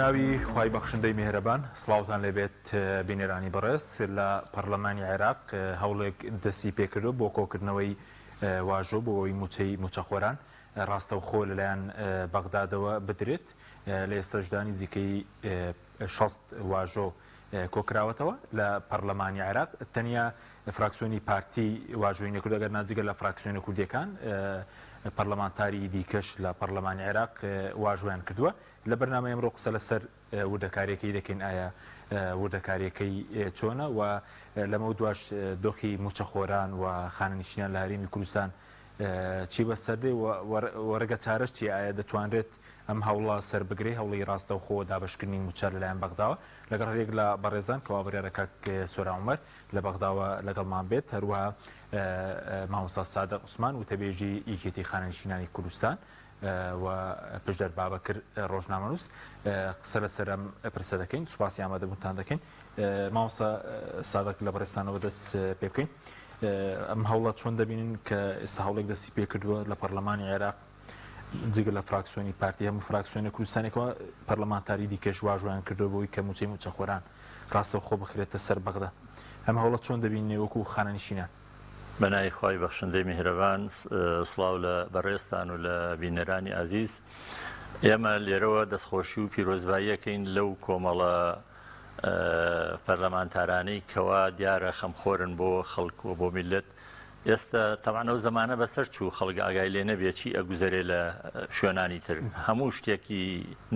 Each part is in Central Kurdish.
بەناوی خوای بەخشندەی میهرەبان سڵاوتان لێبێت بینەرانی بەڕێز لە پەڕلەمانی عێراق هەوڵێک دەستی پێکردوە بۆ کۆکردنەوەی واژۆ بۆ ئەوەی موچەی موچەخۆران ڕاستەوخۆ لەلایەن بەغدادەوە بدرێت لە ئێستاشدا نزیکەی 60 واژۆ کۆکراوەتەوە لە پەڕلەمانی عێراق تەنیا فراکسیۆنی پارتی واژۆی نەکردوە ئەگەرنا جگە لە فراکسیۆنە کوردیەکان پەڕلەمانتاری دیکەش لە پەڕلەمانی عێراق واژۆیان کردووە. لە بەرنامەی ئەمڕۆ قسە لەسەر وردەکاریەکەی دەکەین ئایا وردەکاریەکەی چۆنە و لەمەودواش دۆخی موچەخۆران و خانەنشینان لە هەرێمی کوردستان چی بەسەر دێ و ڕێگە چارەش چیە؟ ئایا دەتوانرێت ئەم هەوڵە سەربگرێ هەوڵی ڕاستەوخۆ دابەشکردنی موچە لەلایەن بەغداوە؟ لەگەڵ هەریەک لە بەڕێزان کەوا بڕیارە کاک سۆران عومەر لە بەغداوە لەگەڵمان بێت، هەروەها مامۆستا سادق عوسمان وتەبێژی یەکێتی خانەنشینانی کوردستان و پشدەر بابەکر ڕۆژنامەنووس قسە لەسەر ئەم پرسە دەکەین. سوپاسی ئامادەبوونتان دەکەین. مامۆستا سادق لە بەڕێزتانەوە دەست پێ بکەین. ئەم هەوڵە چۆن دەبینن کە ئێستا هەوڵێک دەستی پێکردووە لە پەرلەمانی عێراق جگە لە فراکسیۆنی پارتی هەموو فراکسیۆنە کوردستانێکەوە پەرلەمانتاری دیکەش واژۆیان کردووە بۆی کە مووچەی مووچەخۆران ڕاستەوخۆ بخرێتە سەر بەغدا. ئەم هەوڵە چۆن دەبینن وەکو خانەنشینان؟ بەناوی خوای بەخشندەی میهرەبان سڵاو لە بەڕێزتان و لە بینەرانی ئازیز. ئێمە لێرەوە دەستخۆشی و پیرۆزباییەکەین لەو کۆمەڵە پەرلەمانتارانەی کەوا دیارە خەمخۆرن بۆ خەڵک و بۆ میللەت. ئێستا تەبعەن ئەو زەمانە بەسەر چوو خەڵک ئاگای لێ نەبێ چی ئەگوزەرێ لە شوێنانی تر. هەموو شتێکی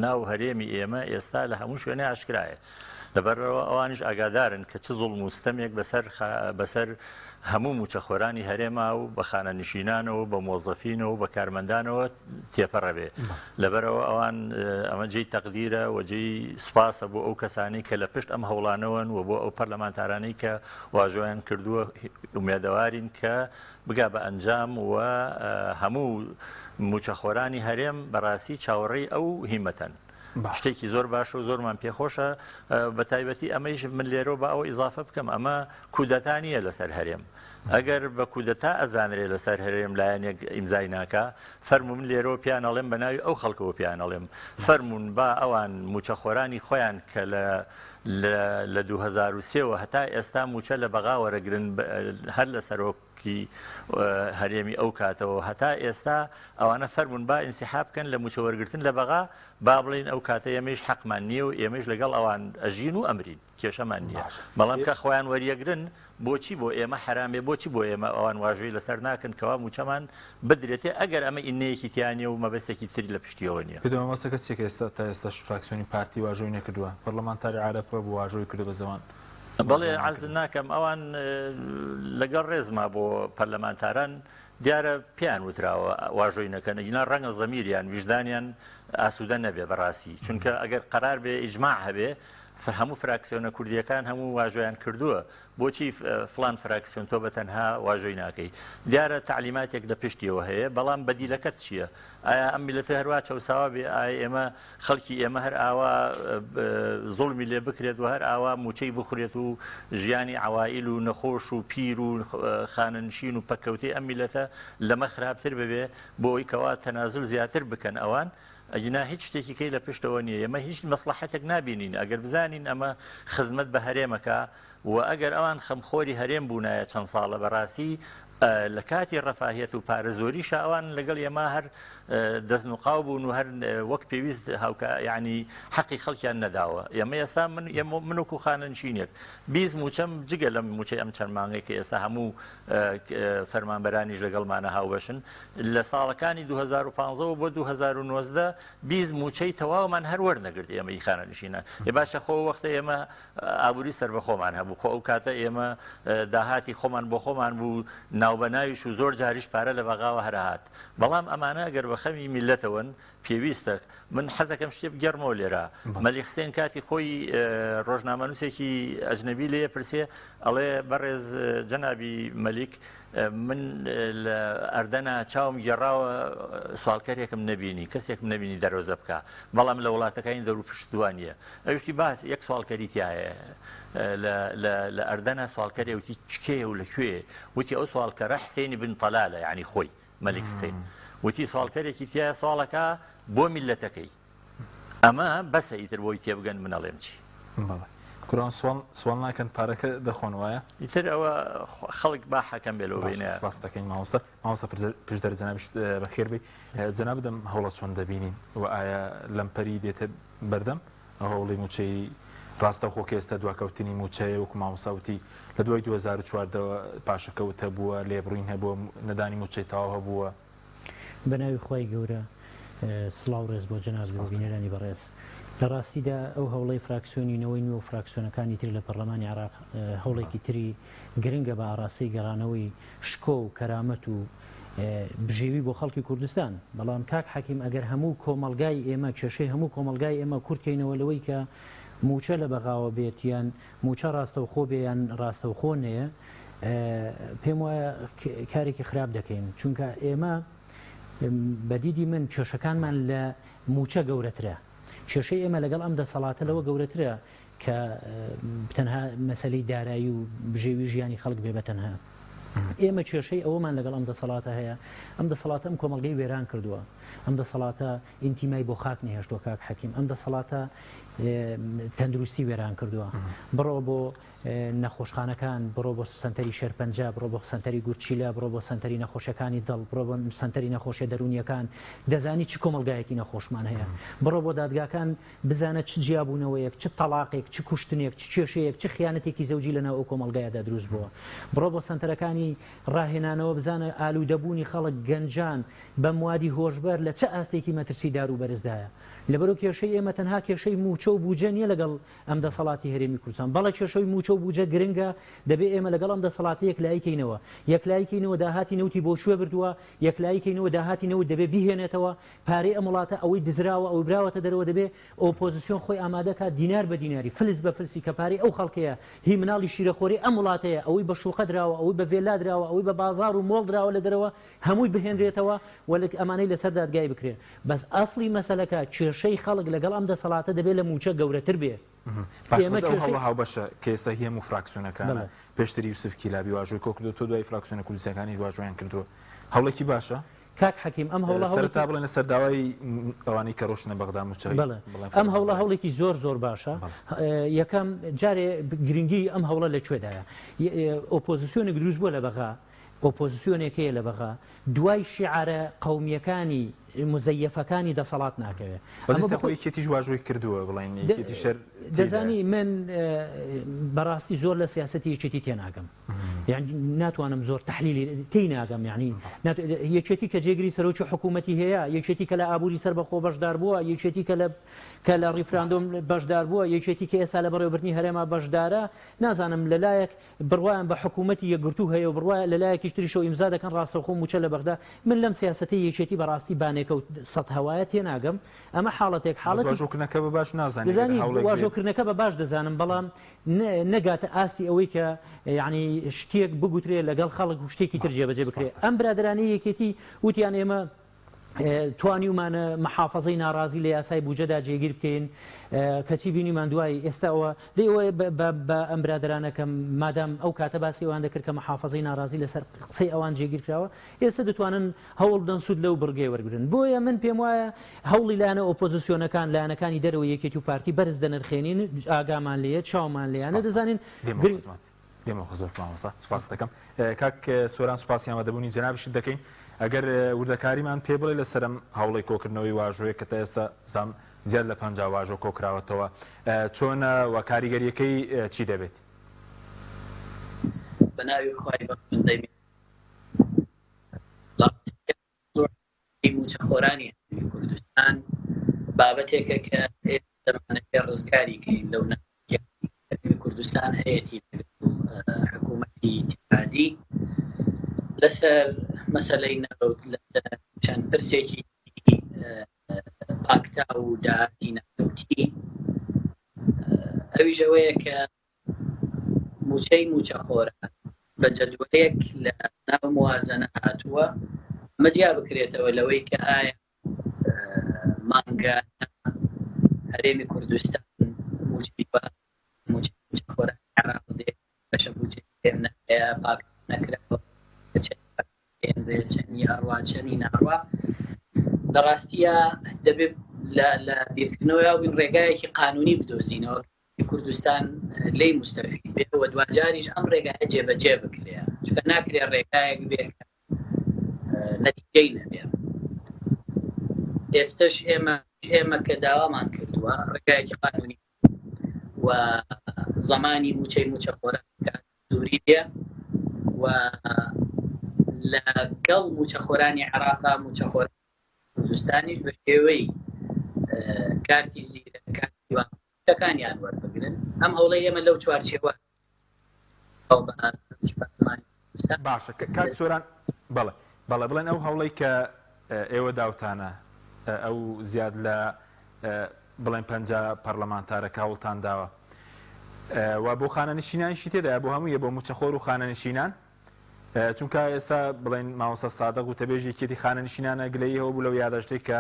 ناو هەرێمی ئێمە ئێستا لە هەموو شوێنێ ئاشکرایە. لەبەرئەوە ئەوانیش ئاگادارن کە چ زوڵم و ستەمێک بەسەر بەسەر هەموو مووچەخۆرانی هەرێما و بە خانەنشینانەوە و بە مۆزەفینەوە و بە کارمەندانەوە تێپەڕەبێ. لەبەرئەوە ئەوان ئەمە جێی تەقدیرە و جێی سوپاسە بۆ ئەو کەسانەی کە لە پشت ئەم هەوڵانەوەن و بۆ ئەو پەرلەمانتارانەی کە واژۆیان کردووە ئومێدەوارین کە بگا بە ئەنجام و هەموو مووچەخۆرانی هەرێم بەڕاستی چاوەڕێی ئەو هیمەتەن. شتێکی زۆر باشە و زۆرمان پێخۆشە بە تایبەتی ئەمەیش من لێرەوە بە ئەوە ئیزافە بکەم ئەمە کودەتا نییە لەسەر هەرێم ئەگەر بە کودەتا ئەزانرێ لەسەر هەرێم لایەنێک ئیمزای ناکا فەرموو من لێرەوە پیان ئەڵێم بە ناوی ئەو خەڵکەوە پیان ئەڵێم فەرمونون با ئەوان موچەخۆرانی خۆیان کە لە لە 2023ەوە هەتا ئێستا موچە لە بەغا وەرەگرن هەر لە سەرۆکی هەرێمی ئەو کاتەوە هەتا ئێستا ئەوانە فەرمونون با ئینسیحاب بکەن لە موچە وەرگتن لە بەغا با بڵین ئەو کاتە ئێمەیش حەقمان نییە و ئێمەش لەگەڵ ئەوان ئەژین و ئەمرین. کێشەمان نییە بەڵام کە خۆیان وەریەگرن بۆچی بۆ ئێمە حەرامێ بۆچی بۆ ئێمە ئەوان واژۆی لەسەر ناکەن کەوا موچەمان بدرێتێ ئەگەر ئەمە ئینەیەکی تیا نییە و مەبەستێکی تری لە پشتیەوە نییە. پێت مامۆستاکە چیە کە ئێستا تا ئێستاش فراکسیۆنی پارتی واژۆی نەکردووە پەرلەمانتاری عەرەب هەبوو واژۆی کردووە بە زەوان بەڵێ عەرز ناکەم ئەوان لەگەڵ ڕێزما بۆ پەرلەمانتاران دیارە پێیان وتراوە واژۆی نەکەن ئەگینا ڕەنگە زەمیریان ویژدانیان ئاسوودە نەبێ بەڕاستی چونکە ئەگەر قەرار بێ ئیجماع هەبێ هەموو فراکسیۆنە کوردیەکان هەموو واژۆیان کردووە بۆچی فلان فراکسیۆن تۆ بە تەنها واژۆی ناکەی دیارە تەعلیماتێک لە پشتیەوە هەیە بەڵام بەدیلەکەت چییە ئایا ئەم میلەتە هەروا چەوساوە بێ ئایا ئێمە خەڵکی ئێمە هەر ئاوا زوڵمی لێ بکرێت و هەر ئاوا موچەی بخورێت و ژیانی عەوائیل و نەخۆش و پیر و خانەنشین و پەککەوتەی ئەم میلەتە لەمە خراپتر ببێ بۆ ئەوی کەوا تەنازول زیاتر بکەن ئەوان ئەگینا هیچ شتێکی کەی لە پشتەوە نییە ئێمە هیچ مەسڵەحەتێک نابینین ئەگەر بزانین ئەمە خزمەت بە هەرێمەکە و ئەگەر ئەوان خەمخۆری هەرێم بوونایە چەند ساڵە بەڕاستی لە کاتی ڕەفاهیەت و پارە زۆریشا ئەوان لەگەڵ ئێمە هەر دەستنوقاو بوون و هەر وەک پێویست هاوکە یعنی حەقی خەڵکیان نەداوە ئێمە ئێستا من ئێمە من وەکو خانەنشینێک 20 موچەم جگە لەم موچەی ئەم چەند مانگەی کە ئێستا هەموو فەرمانبەرانیش لەگەڵمانە هاوبەشن لە ساڵەکانی 2015 بۆ 2019 20 موچەی تەواومان هەر وەرنەگرت ئێمە ئی خانەنشینان ئێ باشە خۆ وەختە ئێمە ئابووری سەربەخۆمان هەبوو خۆ ئەو کاتە ئێمە داهاتی خۆمان بۆ خۆمان بوو ناوبەناویش و زۆر جاریش پارە لە بەغاوە هەرهات بەڵام ئەمانە ئەگەر بە خەمی میلەتەوەن پێویستە من حەزەکەم شتێ بگێڕمەوە لێرە مەلی حسێن کاتی خۆی ڕۆژنامەنووسێکی ئەجنەبی لێ پرسێ ئەڵێ بەڕێز جەنابی مەلیک من لە ئەردەنا چاوم گێڕاوە سوالکەرێکم نەبینی کەسێکم نەبینی دەرۆزە بکە بەڵام لە وڵاتەکانی دەور پشت دوانە ئەوشتی باش یەک سوالکەری تایە لە ئەردەنا سوالکەرێ وتی چکێ و لە کوێ وتی ئەو سوالکەرە حسێنی بن تەلالە یعنی خۆی مەلیک حسین وتی سواڵکەرێکی تایە سواڵەکە بۆ میللەتەکەی. ئەمە بەسە ئیتر بۆی تێبگەن من ئەڵێم چی. بەڵێ کوران سواڵ سواڵ ناکەن پارەکە دەخۆن وایە؟ ئیتر ئەوە خەڵک با حەکەم بێ لەو باشە بەینەیا. سپاست دەکەین مامۆستا. مامۆستا پشدەر جەنابیشت بەخێر بێی. جەنابت ئەم هەوڵە چۆن دەبینین و ئایا لەمپەری دێتە بەردەم ئەو هەوڵی مووچەی ڕاستەوخۆ کە ئێستا دواکەوتنی مووچەیە وەکو مامۆستا وتی لە دوای 2014 وە پاشەکەوت هەبووە لێبڕین هەبووە نەدانی مووچەی تەواو هەبووە. بەناوی خوای گەورە سڵاو ڕێز بۆ جەنابت و بینەرانی بەڕێز. لە ڕاستیدا ئەو هەوڵەی فراکسیۆنی نەوەی نوێ و فراکسیۆنەکانی تر لە پەڕلەمانی عێراق هەوڵێکی تری گرنگە بە ئاڕاستەی گەڕانەوەی شکۆ و کەرامەت و بژێوی بۆ خەڵکی کوردستان. بەڵام کاک حەکیم ئەگەر هەموو کۆمەڵگای ئێمە کێشەی هەموو کۆمەڵگای ئێمە کورت کەینەوە لەوەی کە مووچە لە بەغاوە بێت یان مووچە ڕاستەوخۆ بێ یان ڕاستەوخۆ نەیە پێم وایە کارێکی خراپ دەکەین چونکە ئێمە بە دیدی من کێشەکانمان لە مووچە گەورەترە کێشەی ئێمە لەگەڵ ئەم دەسەڵاتە لەوە گەورەترە کە تەنها مەسەلەی دارایی و بژێوی ژیانی خەڵک بێ بە تەنها ئێمە کێشەی ئەوەمان لەگەڵ ئەم دەسەڵاتە هەیە ئەم دەسەڵاتە ئەم کۆمەڵگەی وێران کردووە ئەم دەسەڵاتە ئینتیمای بۆ خاک نەهێشتووە کاک حەکیم ئەم دەسەڵاتە تەندروستی وێران کردووە بڕۆ بۆ نەخۆشخانەکان بڕۆ بۆ سەنتەری شێرپەنجە بڕۆ بۆ سەنتەری گورچیلە بڕۆ بۆ سەنتەری نەخۆشیەکانی دڵ بڕۆ بۆ سەنتەری نەخۆشیە دەروونیەکان دەزانی چ کۆمەڵگایەکی نەخۆشمان هەیە بڕۆ بۆ دادگاکان بزانە چ جیابوونەوەیەک، چ تەڵاقێک، چ کوشتنێک، چ کێشەیەک، چ خیانەتێکی زەوجی لەناو ئەو کۆمەڵگایەدا دروست بووە. بڕۆ بۆ سەنتەرەکانی ڕاهێنانەوە بزانە ئالوودەبوونی خەڵک، گەنجان، بە موادی هۆشبەر لە چ ئاستێکی مەترسیدار و بەرزدایە. لەبەرئەو کێشەی ئێمە تەنها کێشەی مووچە و بوجە نییە لەگەڵ ئەم دەسەڵاتی هەرێمی کوردستان. بەڵێ کێشەی مووچە و بوجە گرنگە، دەبێ ئێمە لەگەڵ ئەم دەسەڵاتە یەکلایی کەینەوە. یەکلایی کەینەوە داهاتی نەوتی بۆ کوێ بردووە، یەکلایی کەینەوە داهاتی نەوت دەبێ بیهێنێتەوە، پارەی ئەم وڵاتە ئەوەی دزراوە ئەوەی براوەتە دەرەوە دەبێ ئۆپۆزسیۆن خۆی ئامادە کات دینار بە دیناری فلس بە فلسی کە پارەی ئەو خەڵکەیە هی مناڵی شیرەخۆری ئەم وڵاتەیە ئەوەی بە شوقە دراوە ئەوەی بە ڤێلا دراوە ئەوەی بە بازاڕ و مۆڵ دراوە لە دەرەوە هەمووی بهێنرێتەوە و ئەمانەی لەسەر دادگای بکرێ بەس ئەسڵی مەسەلەکە کێشەی خەڵک لەگەڵ ئەم دەسەڵاتە دەبێ لە مووچە گەورەتر بێ. باشە بەس ئەو هەوڵە هاوبەشە کە ئێستا هی هەموو فراکسیۆنەکانە پێشتر یوسف کیلابی واژۆی کۆکردووە تۆ دوای فراکسیۆنە کوردستیەکانیش واژۆیان کردووە هەوڵێکی باشە؟ کاک حەکیم ئەم هەوڵە هەوڵێکی سەرەتا بڵێن لەسەر داوای ئەوانەی کە ڕۆشتنە بەغدا مووچەی بەڵێ ئەم هەوڵە هەوڵێکی زۆر زۆر باشە یەکەم جارێ گرنگی ئەم هەوڵە لە کوێدایە ئۆپۆزیسیۆنێک دروست بووە لە بەغا ئۆپۆزسیۆنێک هەیە لە بەغا دوای شیعارە قەومییەکانی موزەیەفەکانی دەسەڵات ناکەوێ. بەس ئێستا خۆ یەکێتیش واژۆی کردووە بڵێین یەکێتیش هەر تێیدایە. دەزانی من بەڕاستی زۆر لە سیاسەتی یەکێتی تێناگەم. یانی ناتوانم زۆر تەحلیلی تێی ناگەم یانی یەکێتی کە جێگری سەرۆکی حکوومەتی هەیە، یەکێتی کە لە ئابووری سەربەخۆ بەشدار بووە، یەکێتی کە لە کە لە ڕیفراندۆم بەشدار بووە، یەکێتی کە ئێستا لە بەڕێوەبردنی هەرێما بەشدارە، نازانم لەلایەک بڕوایان بە حکوومەتی یەکگرتوو هەیە و بڕوا لە لایەکیش تریشەوە ئیمزا دەکەن ڕاستەوخۆ مووچە لە بەغدا، من لەم سیاسەتەی یەکێتی بە ڕاستی بانێکە و سەد هەوایە تێناگەم، ئەمە حاڵەتێک بەس حاڵەتی. واژۆکردنەکە بە باش نازانی ئەگەر دەزانی هەوڵێک بێت. واژۆکردنەکە بە باش دەزانم بەڵام نەگاتە ئاستی ئەوەی کە یانی شتێک بگوترێ لەگەڵ خەڵک و شتێکی تر باشە جێبەجێ بکرێ. سوپاست ئەم دەکەم. برادەرانەی یەکێتی وتیان ئێمە توانیومانە محافەزەی ناڕازی لە یاسای بوجەدا جێگیر بکەین، کەچی بینیمان دوای ئێستا ئەوە دەی ئەوە بە ئەم برادەرانە کە مادام ئەو کاتە باسی ئەوان دەکرد کە محافەزەی ناڕازی لەسەر قسەی ئەوان جێگیر کراوە ئێستا دەتوانن هەوڵ بدەن سوود لەو بڕگەیە وەرگرن بۆیە من پێم وایە هەوڵی لایەنە ئۆپۆزیسیۆنەکان لایەنەکانی دەرەوەی یەکێتی و پارتی بەرز دەنرخێنین ئاگامان لێیە چاومان لێیانە دەزانین گرنگ دێمەوە خزمەت مامۆستا سوپاست دەکەم کاک سۆران سوپاسی ئامادەبوونی جەنابیشت دەکەین ئەگەر وردەکاریمان پێ بڵێ لەسەر ئەم هەوڵی کۆکردنەوەی واژۆیە کە تا ئێستا زام زیاد لە 50 واژۆ کۆکراوەتەوە چۆنە و کاریگەریەکەی چی دەبێت؟ بە ناوی خوای بەخشندەی مووچەخۆرانی هەرێمی کوردستان بابەتێکە کە ئێمە دەمانەوێت ڕزگاری کەین لەو ناکۆکیانەی هەرێمی کوردستان هەیەتی لەگەڵ حکوومەتی ئیتیحادی لەسەر مەسەلەی نەوت لەسەر چەند پرسێکی پاکتاو و داهاتی نانەوتی ئەویش ئەوەیە کە مووچەی مووچەخۆران بە جەدوەلێک لە ناو موازنە هاتووە ئەمە جیا بکرێتەوە لەوەی کە ئایا مانگانە هەرێمی کوردستان مووچەی مووچەی مووچەخۆران عێراق دێ بەشە بودجەی هەرێم نەهەیە پاک نەکراوە چەنی ئەڕوا چەنی ناڕوا لە ڕاستیە دەبێ. لە بیرکردنەوەیا بووین ڕێگایەکی قانونی بدۆزینەوە کوردستان لێی موستەفید بێ و دواجاریش ئەم ڕێگایە جێبەجێ بکرێ، چونکە ناکرێ ڕێگایەک بێ کە نەتیجەی نەبێ. ئێستش ئێمە ئێمە کە داوامان کردووە ڕێگایەکی قانونی و زمانی موچەی موچەخۆران دووری بێ و لەگەڵ موچەخۆرانی عێراقا موچەخۆر کوردستانیش بە شێوەی کارتی زیرە کارتی شتەکانیان وەربگرن ئەم هەوڵەی ئێمە لەو چوارچێوە باشە کاک سۆران بەڵێ بەڵێ بڵێن ئەو هەوڵەی کە ئێوە داوتانە ئەو زیاد لە بڵێن 50 پەرلەمانتارە کە هەوڵتان داوە و بۆ خانەنشینانیشی تێدایە بۆ هەموویە بۆ موچەخۆر و خانەنشینان چونکە ئێستا بڵێن مامۆستا سادق وتەبێژی یەکێتی خانەنشینانە گلەیی هەوە بوو لەو یاداشتەی کە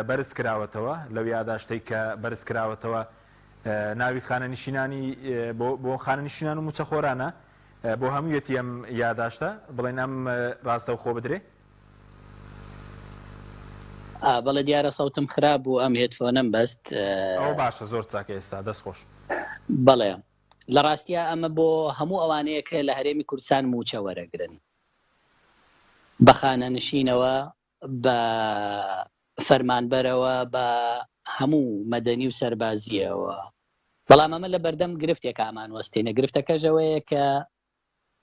بەرز کراوەتەوە، لەو یاداشتەی کە بەرز کراوەتەوە ناوی خانەنشینانی بۆ بۆ خانەنشینان و مووچەخۆرانە بۆ هەموویەتی ئەم یاداشتە بڵێن ئەم ڕاستەوخۆ بدرێ؟ ئا بەڵێ دیارە سەوتم خراپ بوو ئەم هێدفۆنەم بەست. ئەوە باشە زۆر چاکە ئێستا دەست خۆش. بەڵێ لە ڕاستیا ئەمە بۆ هەموو ئەوانەیە کە لە هەرێمی کوردستان مووچە وەرەگرن بە خانەنشینەوە بە فەرمانبەرەوە بە هەموو مەدەنی و سەربازییەوە، بەڵام ئەمە لە بەردەم گرفتێک ئامان وەستێنێ، گرفتەکەش ئەوەیە کە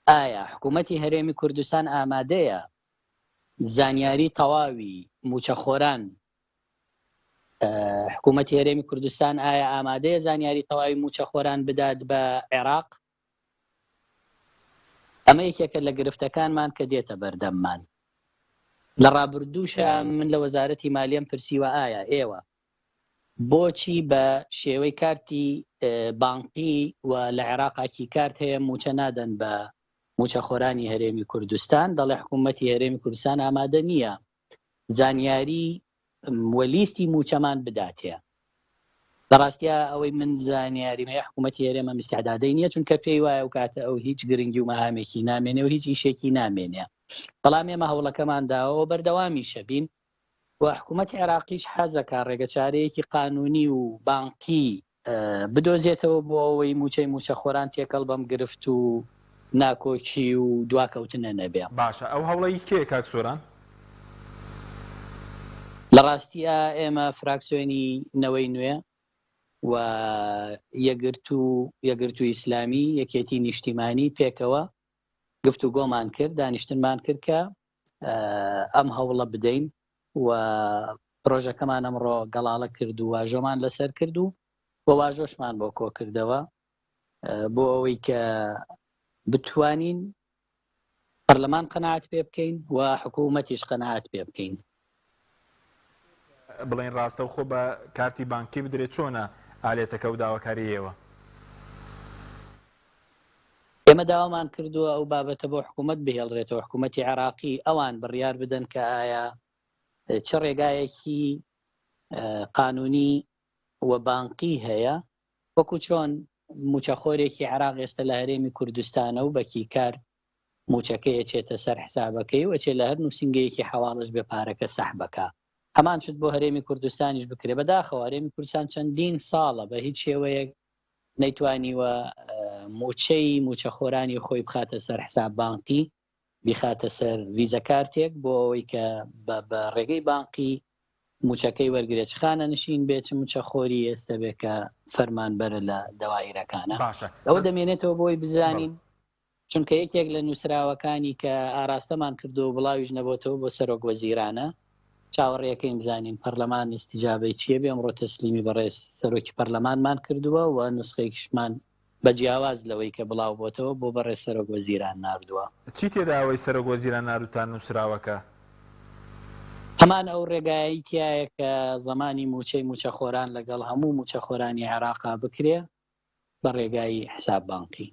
ئایا حکوومەتی هەرێمی کوردستان ئامادەیە زانیاری تەواوی مووچەخۆران حکوومەتی هەرێمی کوردستان ئایا ئامادەیە زانیاری تەواوی مووچەخۆران بدات بە عێراق؟ ئەمە یەکێکە لە گرفتەکانمان کە دێتە بەردەممان. لە ڕابردووشا من لە وەزارەتی مالیەم پرسیوە ئایا ئێوە بۆچی بە شێوەی کارتی بانقی و لە عێراقا کی کارت هەیە مووچە نادەن بە مووچەخۆرانی هەرێمی کوردستان؟ دەڵێ حکوومەتی هەرێمی کوردستان ئامادە نییە زانیاری و لیستی مووچەمان بداتێ. لە ڕاستیا ئەوەی من زانیاریم هەیە حکوومەتی هەرێم ئەم ئیستعدادەی نییە چونکە پێی وایە ئەو کاتە ئەو هیچ گرنگی و مەهامێکی نامێنێ و هیچ ئیشێکی نامێنێ بەڵام ئێمە هەوڵەکەمان داوە و بەردەوامیشە بین و حکوومەتی عێراقیش حەزەکا ڕێگەچارەیەکی قانونی و بانقی بدۆزێتەوە بۆ ئەوەی مووچەی مووچەخۆران تێکەڵ بەم گرفت و ناکۆکی و دواکەوتنە نەبێ. باشە ئەو هەوڵە ی کێیە کاک سۆران؟ لە ڕاستیا ئێمە فراکسیۆنی نەوەی نوێ و یەکگرتوو، یەکگرتووی ئیسلامی، یەکێتی نیشتیمانی پێکەوە گفتوگۆمان کرد، دانیشتنمان کرد کە ئەم هەوڵە بدەین و پرۆژەکەمان ئەمڕۆ گەڵاڵە کرد و واژۆمان لەسەر کرد و و واژۆشمان بۆ کۆکردەوە بۆ ئەوەی کە بتوانین پەرلەمان قەناعەت پێ بکەین و حکوومەتیش قەناعەت پێ بکەین. بڵێن ڕاستەوخۆ بە کارتی بانکی بدرێت چۆنە ئالێتەکە و داواکاری ئێوە؟ ئێمە داوامان کردووە ئەو بابەتە بۆ حکوومەت بهێڵرێتەوە، حکوومەتی عێراقی ئەوان بڕیار بدەن کە ئایا چ ڕێگایەکی قانونی و بانقی هەیە، وەکو چۆن مووچەخۆرێکی عێراق ئێستا لە هەرێمی کوردستانە و بە کیکارت مووچەکەی ئەچێتە سەر حسابەکەی و ئەچێ لە هەر نووسینگەیەکی حەواڵەش بێ پارەکە سەحبەکا. هەمان شت بۆ هەرێمی کوردستانیش بکرێ. بەداخەوە هەرێمی کوردستان چەندین ساڵە بە هیچ شێوەیەک نەیتوانیوە مووچەی مووچەخۆرانی خۆی بخاتە سەر حساب بانقی، بیخاتە سەر ڤیزە کارتێک بۆ ئەوەی کە بە ڕێگەی بانقی مووچەکەی وەرگرێ چ خانەنشین بێ چ مووچەخۆری ئێستە بێ کە فەرمانبەرە لە دەوائیرەکانە. باشە ئەوە بەس دەمێنێتەوە بۆی بەڵێ. بزانین چونکە یەکێک لە نووسراوەکانی کە ئاراستەمان کردووە و بڵاویش نەبۆتەوە بۆ سەرۆک وەزیرانە، چاوەڕێکەین بزانین پەرلەمان ئیستیجابەی چییە بێ، ئەمڕۆ تەسلیمی بەڕێز سەرۆکی پەرلەمانمان کردووە و نوسخەیەکیشمان بە جیاواز لەوەی کە بڵاو بۆتەوە بۆ بەڕێز سەرۆک وەزیران ناردووە. چی تێدا ئەوەی سەرۆک وەزیران ناردووتان نووسراوەکە؟ هەمان ئەو ڕێگایەی تیایە کە زەمانی مووچەی مووچەخۆران لەگەڵ هەموو مووچەخۆرانی عێراقا بکرێ، بە ڕێگای حساب بانقی.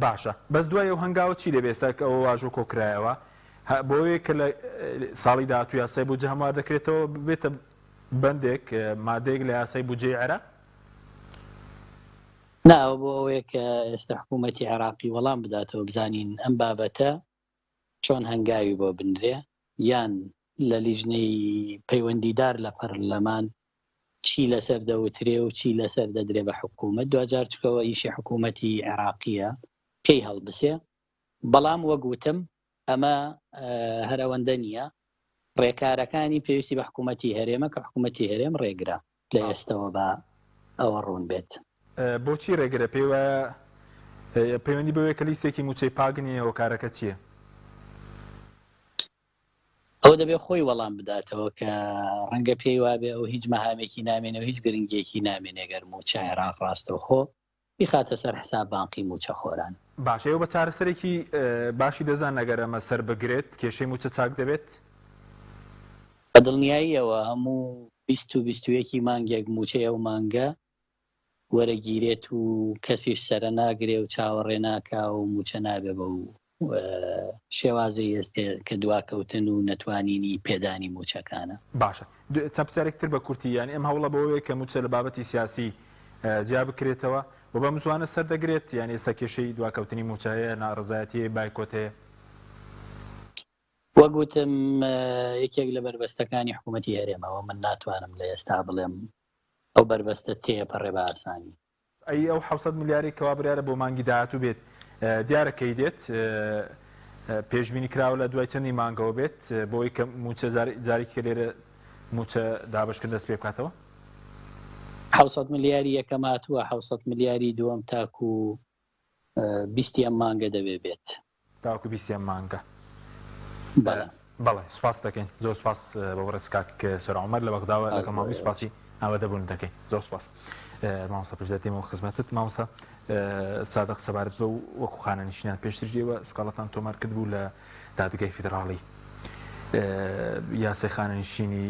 باشە بەس دوای ئەو هەنگاوە چی دەبێت ئێستا کە ئەوە واژۆ کۆکرایەوە هە بۆیە کە لە ساڵی داهاتوو یاسای بودجە هەموار دەکرێتەوە ببێتە بەندێک مادەیەک لە یاسای بودجەی عێراق؟ نا ئەوە بۆ ئەوەیە کە ئێستا حکوومەتی عێراقی وەڵام بداتەوە بزانین ئەم بابەتە چۆن هەنگاوی بۆ بنرێ یان لە لیژنەی پەیوەندیدار لە پەرلەمان. چی لەسەر دەوترێ و چی لەسەر دەدرێ بە حکوومەت دواجار چکەوە ئیشی حکوومەتی عێراقیە پێی هەڵبسێ بەڵام وەک وتم ئەمە هەر ئەوەندە نییە ڕێکارەکانی پێویستی بە حکوومەتی هەرێمە کە حکوومەتی هەرێم ڕێگرە لە ئێستەوە بە ئەوە ڕوون بێت. بۆچی ڕێگرە؟ پێی وایە پەیوەندی بەوەیە کە لیستێکی مووچەی پاک نییە، هۆکارەکە چییە؟ ئەوە دەبێت خۆی وەڵام بداتەوە کە ڕەنگە پێی وابێ ئەو هیچ مەهامێکی نامێنێ و هیچ گرنگیەکی نامێنێ گەر مووچە عێراق ڕاستەوخۆ بیخاتە سەر حساب بانقی مووچەخۆران. باشە ئێوە بە چارەسەرێکی باشی دەزانن ئەگەر ئەمە سەر بگرێت کێشەی مووچە چاک دەبێت؟ بە دڵنیاییەوە هەموو 20 و 21 ی مانگێک مووچەی ئەو مانگە وەرەگیرێت و کەسیش سەرە ناگرێ و چاوەڕێ ناکا و مووچە نابێ بەو شێوازەی ئێستێ کە دواکەوتن و نەتوانینی پێدانی مووچەکانە. باشە چەند پرسیارێک تر بە کورتی یانی ئەم هەوڵە بۆوەیە کە مووچە لە بابەتی سیاسی جیا بکرێتەوە و بەم زوانە سەر دەگرێت یانی ئێستا کێشەی دواکەوتنی مووچە هەیە ناڕەزایەتی هەیە بایکۆت هەیە؟ وەک وتم یەکێک لە بەربەستەکانی حکوومەتی هەرێمە و من ناتوانم لە ئێستا بڵێم ئەو بەربەستە تێپەڕێ بە ئاسانی. ئەی ئەو 700 ملیارەی کەوا بڕیارە بۆ مانگی داهاتوو بێت دیارە کەی دێت؟ پێشبینی کراوە لە دوای چەندی مانگەوە بێت بۆ ئەوەی کە مووچە جارێکی کە لێرە مووچە دابەشکردن دەست پێ بکاتەوە؟ 700 ملیاری یەکەم هاتووە، 700 ملیاری دووەم تاکوو بیستی ئەم مانگە دەبێ بێت. تاوەکو بیستی ئەم مانگە. بەڵێ. بەڵێ سوپاست دەکەین زۆر سوپاس بۆ بەڕێز کاک سۆران عومەر لە بەغداوە لەگەڵ مامی سوپاسی ئامادەبوون دەکەین زۆر سوپاس مامۆستا پشدەر دێمەوە خزمەتت مامۆستا سادق سەبارەت بەو وەکو خانەنشینان پێشتر ئێوە سکاڵاتان تۆمار کردبوو لە دادگای فیدراڵی یاسای خانەنشینی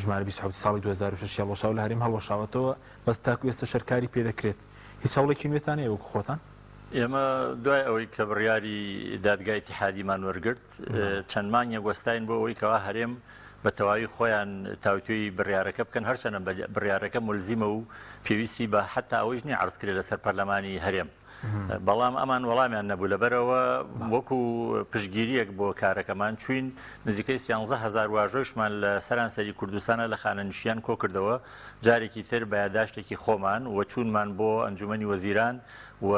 ژمارە 27 ساڵی 2006 هەڵوەشاوە لە هەرێم هەڵوەشاوەتەوە بەس تاکو ئێستا شەرکاری پێدەکرێت هیچ هەوڵێکی نوێتان هەیە وەکو خۆتان؟ ئێمە دوای ئەوەی کە بڕیاری دادگای ئیتیحادیمان وەرگرت چەند مانگێک وەستاین بۆ ئەوەی کەوا هەرێم بە تەواوی خۆیان تاوتوێی بڕیارەکە بکەن هەرچەنە بڕیارەکە ملزیمە و پێویستی بە حتا ئەوەیش نییە عەرز کرێ لەسەر پەرلەمانی هەرێم بەڵام ئەمان وەڵامیان نەبوو لەبەرەوە وەکو پشتگیریەک بۆ کارەکەمان چوین نزیکەی 13 هزار واژۆیشمان لە سەرانسەری کوردستانە لە خانەنشیان کۆکردەوە جارێکی تر بە یاداشتێکی خۆمان و چوونمان بۆ ئەنجومەنی وەزیران و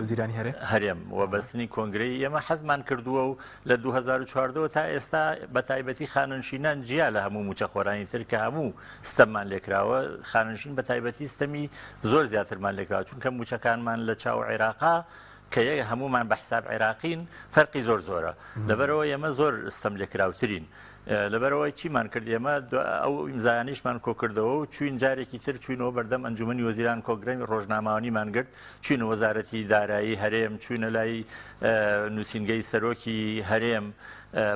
وەزیرانی هەرێم هەرێم و بەستنی کۆنگرەی ئێمە حەزمان کردووە و لە 2014 تا ئێستا بە تایبەتی خانەنشینان جیا لە هەموو موچەخۆرانی تر کە هەموو ستەممان لێکراوە خانەنشین بە تایبەتی ستەمی زۆر زیاترمان لێکراوە چونکە موچەکانمان لە چاو عێراقا کە یە هەمومان بە حساب عێراقین فەرقی زۆر زۆرە لەبەرەوە ئێمە زۆر ستەم لێکراوترین لەبەرئەوەی چیمان کرد ئێمە ئەو ئیمزایانەیشمان کۆکردەوە و چوین جارێکی تر چوینەوە بەردەم ئەنجومەنی وەزیران کۆگرەی ڕۆژنامەوانیمان گرت چوینە وەزارەتی دارایی هەرێم چوینە لای نووسینگەی سەرۆکی هەرێم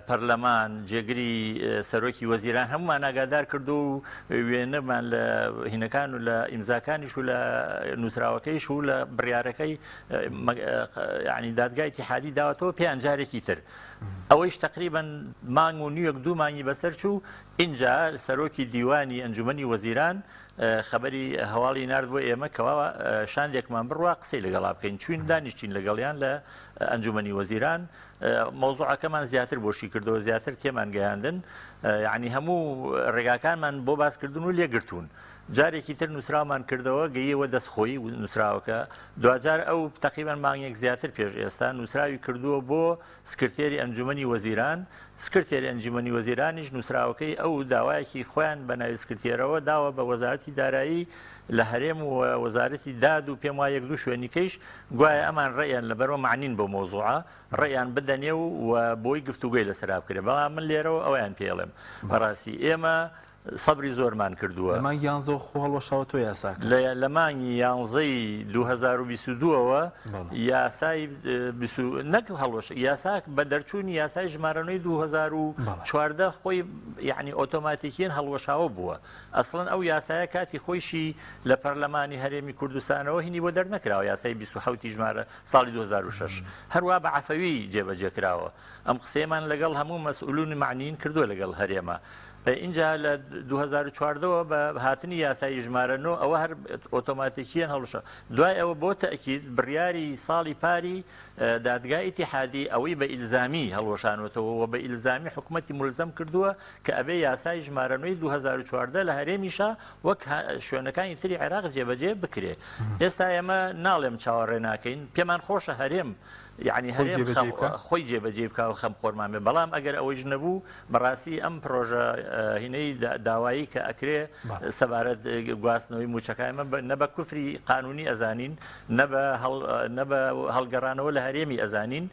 پەرلەمان جێگری سەرۆکی وەزیران هەمومان ئاگادار کردو و وێنەمان لە هینەکان و لە ئیمزاکانیش و لە نووسراوەکەیش و لە بڕیارەکەی یعنی دادگای ئیتیحادی داوەتەوە پێیان جارێکی تر ئەوەیش تەقریبەن مانگ و نیوێک دوو مانگی بەسەر چوو، ئینجا سەرۆکی دیوانی ئەنجومەنی وەزیران خەبەری هەواڵی نارد بۆ ئێمە کەوا شاندێکمان بڕوا قسەی لەگەڵا بکەین، چوین دانیشتین لەگەڵیان لە ئەنجومەنی وەزیران، مەوزوعەکەمان زیاتر بۆ شیکردەوە، زیاتر تێمان گەیاندن، یەعنی هەموو ڕێگاکانمان بۆ باسکردن و لێگرتوون. جارێکی تر نووسراومان کردەوە، گەییەوە دەست خۆی نووسراوەکە، دواجار ئەو تەقریبەن مانگێک زیاتر پێش ئێستا نووسراوی کردووە بۆ سکرتێری ئەنجومەنی وەزیران، سکرتێری ئەنجومەنی وەزیرانیش نووسراوەکەی ئەو داوایەکی خۆیان بە ناوی سکرتێرەوە داوە بە وەزارەتی دارایی لە هەرێم و وەزارەتی داد و پێم وایە یەک دوو شوێنیکەیش گوایە ئەمان ڕێیان لەبەرەوە مەعنین بەو مەوزوعە ڕێیان بدەنێ و بۆی گفتوگۆی لەسەرا بکرێ بەڵام من لێرەوە ئەوەیان پێڵێم بەڕاستی ئێمە سەبری زۆرمان کردووە. لە مانگی یانزەوە خۆ هەڵوەشاوەتەوە یاساکە. لە لە مانگی یانزەی 2022 ەوە یاسای بیست و نەک هەڵوەش یاسا بە دەرچوونی یاسای ژمارە نۆی 2014 خۆی یعنی ئۆتۆماتیکیەن هەڵوەشاوە بووە. ئەسڵەن ئەو یاسایە کاتی خۆیشی لە پەرلەمانی هەرێمی کوردستانەوە هینی بۆ دەرنەکراوە یاسای 27 ژمارە ساڵی 2006 هەروا بە عەفەوی جێبەجێ کراوە. ئەم قسەیەمان لەگەڵ هەموو مەسئولون مەعنیین کردووە لەگەڵ هەرێمە. ئینجا لە 2014 وە بە هاتنی یاسایی ژمارە 9 ئەوە هەر ئۆتۆماتیکیەن هەڵوشا دوای ئەوە بۆ تەئکید بڕیاری ساڵی پاری دادگای ئیتیحادی ئەوەی بە ئیلزامی هەڵوەشانوەتەوە و بە ئیلزامی حکومەتی مولزەم کردووە کە ئەبێ یاسای ژمارە نۆی 2014 لە هەرێمیشا وەک شوێنەکانی تری عێراق جێبەجێ بکرێ. ئێستا ئێمە ناڵێم چاوەڕێ ناکەین، پێمان خۆشە هەرێم یعنی هەرێم خۆی جێبەجێ بکا و خەمخۆرمان بێ، بەڵام ئەگەر ئەوەیش نەبوو بەڕاستی ئەم پرۆژە هینەی داوایی کە ئەکرێ سەبارەت گواستنەوەی موچەکان ئێمە نە بە کوفری قانونی ئەزانین نە بە نە بە هەڵگەڕانەوە لە هەرێمی ئەزانین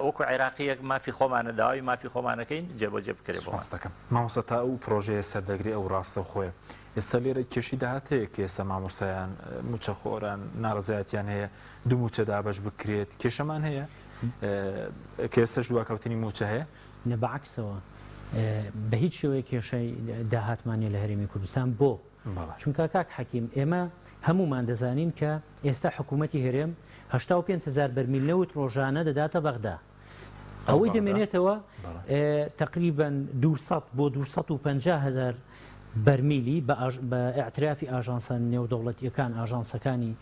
وەکو عێراقیەک مافی خۆمانە داوای مافی خۆمانەکەین جێبەجێ بکرێ بۆ دەکەم مامۆستا تا ئەو پرۆژەیە سەردەگرێ ئەو ڕاستەوخۆیە ئێستا لێرە کێشی داهات هەیە کە ئێستا مامۆستایان موچەخۆران ناڕەزایەتیان هەیە دوو موچە دابەش بکرێت کێشەمان هەیە کە ئێستاش دواکەوتنی موچە هەیە؟ نە بە عەکسەوە بە هیچ شێوەیەک کێشەی داهاتمان نیە لە هەرێمی کوردستان بۆ؟ چونکە کاک حەکیم ئێمە هەموومان دەزانین کە ئێستا حکوومەتی هەرێم 85 هزار بەرمیل نەوت ڕۆژانە دەداتە بەغدا ئەوەی دەمێنێتەوە تقریبا 200 بۆ 250 هزار بەرمیلی بە ئیعترافی ئاژانسە نێودەوڵەتییەکان، ئاژانسەکانی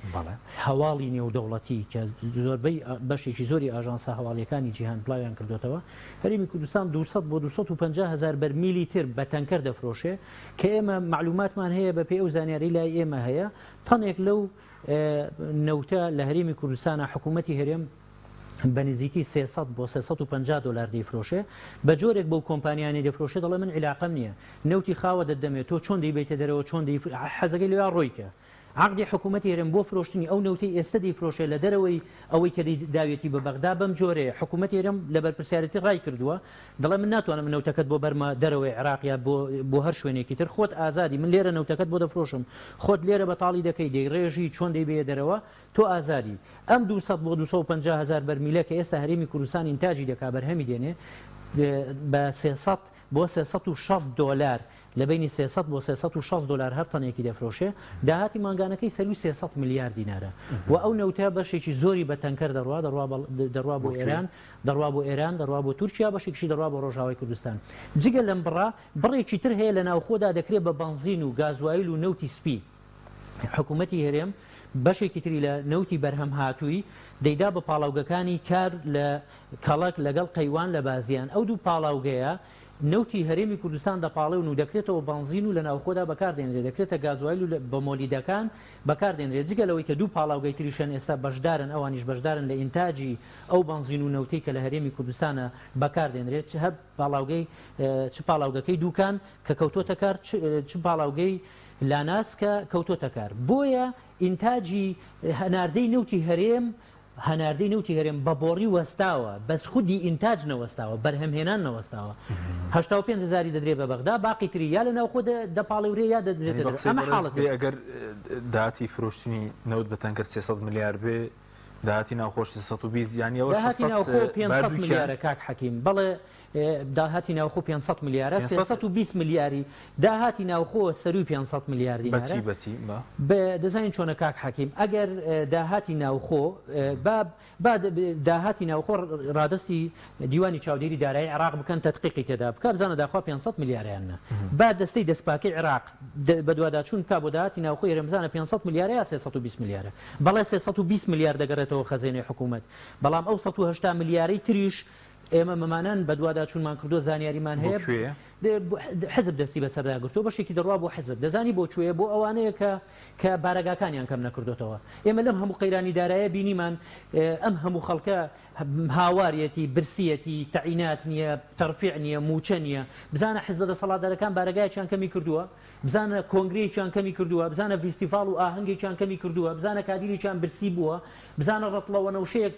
هەواڵی نێودەوڵەتی کە زۆربەی بەشێکی زۆری ئاژانسە هەواڵییەکانی جیهان بڵاویان کردۆتەوە، هەرێمی کوردستان 200 بۆ 250 هەزار بەرمیلی تر بە تەنکەر دەفرۆشێ کە ئێمە مەعلوماتمان هەیە بەپێی ئەو زانیاری لای ئێمە هەیە تەنێک لەو نەوتە لە هەرێمی کوردستانە حکوومەتی هەرێم بە نزیکی 300 بۆ 350 دۆلار دەیفرۆشێ، بە جۆرێک بەو کۆمپانیانەی دەفرۆشێ دەڵێ من عیلاقەم نییە، نەوتی خاوە دەتدەمێ تۆ چۆن دەیبەیتە دەرەوە چۆن دەی حەزەکەی لەویا ڕۆیکە. عەقدی حکوومەتی هەرێم بۆ فرۆشتنی ئەو نەوتەی ئێستە دەیفرۆشێ لە دەرەوەی ئەوەی کە داویەتی بە بەغدا بەم جۆرەیە حکوومەتی هەرێم لە بەرپرسیارێتی ڕای کردووە دەڵێ من ناتوانم نەوتەکەت بۆ بەرمە دەرەوەی عێراق یا بۆ بۆ هەر شوێنێکی تر خۆت ئازادی من لێرە نەوتەکەت بۆ دەفرۆشم خۆت لێرە بەتاڵی دەکەی دەیڕێژی چۆن دەیبەیە دەرەوە تۆ ئازادی. ئەم 200 بۆ 250 هەزار بەرمیلە کە ئێستا هەرێمی کوردستان ئینتاجی دەکا بەرهەمی دێنێ بە 300 بۆ 360 دۆلار لە بەینی 300 بۆ 360 دۆلار هەر تەنێکی دەفرۆشێ داهاتی مانگانەکەی سەروی 300 ملیار دینارە و ئەو نەوتە بەشێکی زۆری بە تەنکەر دەڕوا دەڕوا دەڕوا بۆ ئێران دەڕوا بۆ ئێران دەڕوا بۆ تورکیا بەشێکیشی دەڕوا بۆ ڕۆژاوای کوردستان جگە لەم بڕە بڕێکی تر هەیە لە ناوخۆدا دەکرێ بە بەنزین و گازوایل و نەوتی سپی حکوومەتی هەرێم بەشێکی تری لە نەوتی بەرهەم هاتووی دەیدا بە پاڵاوگەکانی کار لە کەڵەک لەگەڵ قەیوان لە بازیان ئەو دوو پاڵاوگەیە نەوتی هەرێمی کوردستان دەپاڵێون و دەکرێتەوە بەنزین و لە ناوخۆدا بەکار دێنرێ دەکرێتە گازوایل و بە مۆلیدەکان بەکار دێنرێ جگە لەوەی کە دوو پاڵاوگەی تریشن ئێستا بەشدارن ئەوانیش بەشدارن لە ئینتاجی ئەو بەنزین و نەوتەی کە لە هەرێمی کوردستانە بەکار دێنرێت چ هەر پاڵاوگەی چ پاڵاوگەکەی دووکان کە کەوتۆتە کار چ پاڵاوگەی لاناس کە کەوتۆتە کار بۆیە ئینتاجی هەناردەی نەوتی هەرێم هەناردەی نەوتی هەرێم بە بۆڕی وەستاوە بەس خودی ئینتاج نەوەستاوە بەرهەمهێنان نەوەستاوە 85 هەزاری دەدرێ بە بەغدا باقی تری یا لە ناوخۆ دەپاڵێورێ یا دەدرێتە دەرەوە ئەمە حاڵەتێکە. ئەگەر داهاتی فرۆشتنی نەوت بە تەنکەر 300 ملیار بێ داهاتی ناوخۆش 320 یانی ئەوە داهاتی ناوخۆ 500 ملیارە کاک حەکیم بەڵێ داهاتی ناوخۆ 500 ملیارە 320 ملیاری داهاتی ناوخۆ سەروی 500 ملیار دینارە بەچی بەچی بە دەزانین چۆنە کاک حەکیم ئەگەر داهاتی ناوخۆ با با داهاتی ناوخۆ ڕادەستی دیوانی چاودێری دارایی عێراق بکەن تەدقیقی تێدا بکا بزانە داخوا 500 ملیارە یان نا با دەستەی دەستپاکەی عێراق بەدواداچوون بکا بۆ داهاتی ناوخۆی هەرێم بزانە 500 ملیارە یا 320 ملیارە بەڵێ 320 ملیار دەگەڕێتەوە خەزێنەی حکوومەت بەڵام ئەو 180 ملیارەی تریش ئێمە مەمانان بەدواداچوونمان کردووە زانیاریمان هەیە حزب دەستی بەسەردا گرتووە بەشێکی دەڕوا بۆ حزب دەزانی بۆ کوێیە بۆ ئەوانەیە کە کە بارەگاکانیان کەم نەکردۆتەوە ئێمە لەم هەموو قەیرانی دارایە بینیمان ئەم هەموو خەڵکە هاواریەتی برسیەتی تەعینات نییە تەرفیع نییە مووچە نییە بزانە حزبە دەسەڵاتدارەکان بارەگایەکیان کەمی کردووە بزانە کۆنگرەیەکیان کەمی کردووە بزانە ڤیستیڤاڵ و ئاهەنگێکیان کەمی کردووە بزانە کادیرێکیان برسی بووە بزانە ڕەتڵە وەنەوشەیەک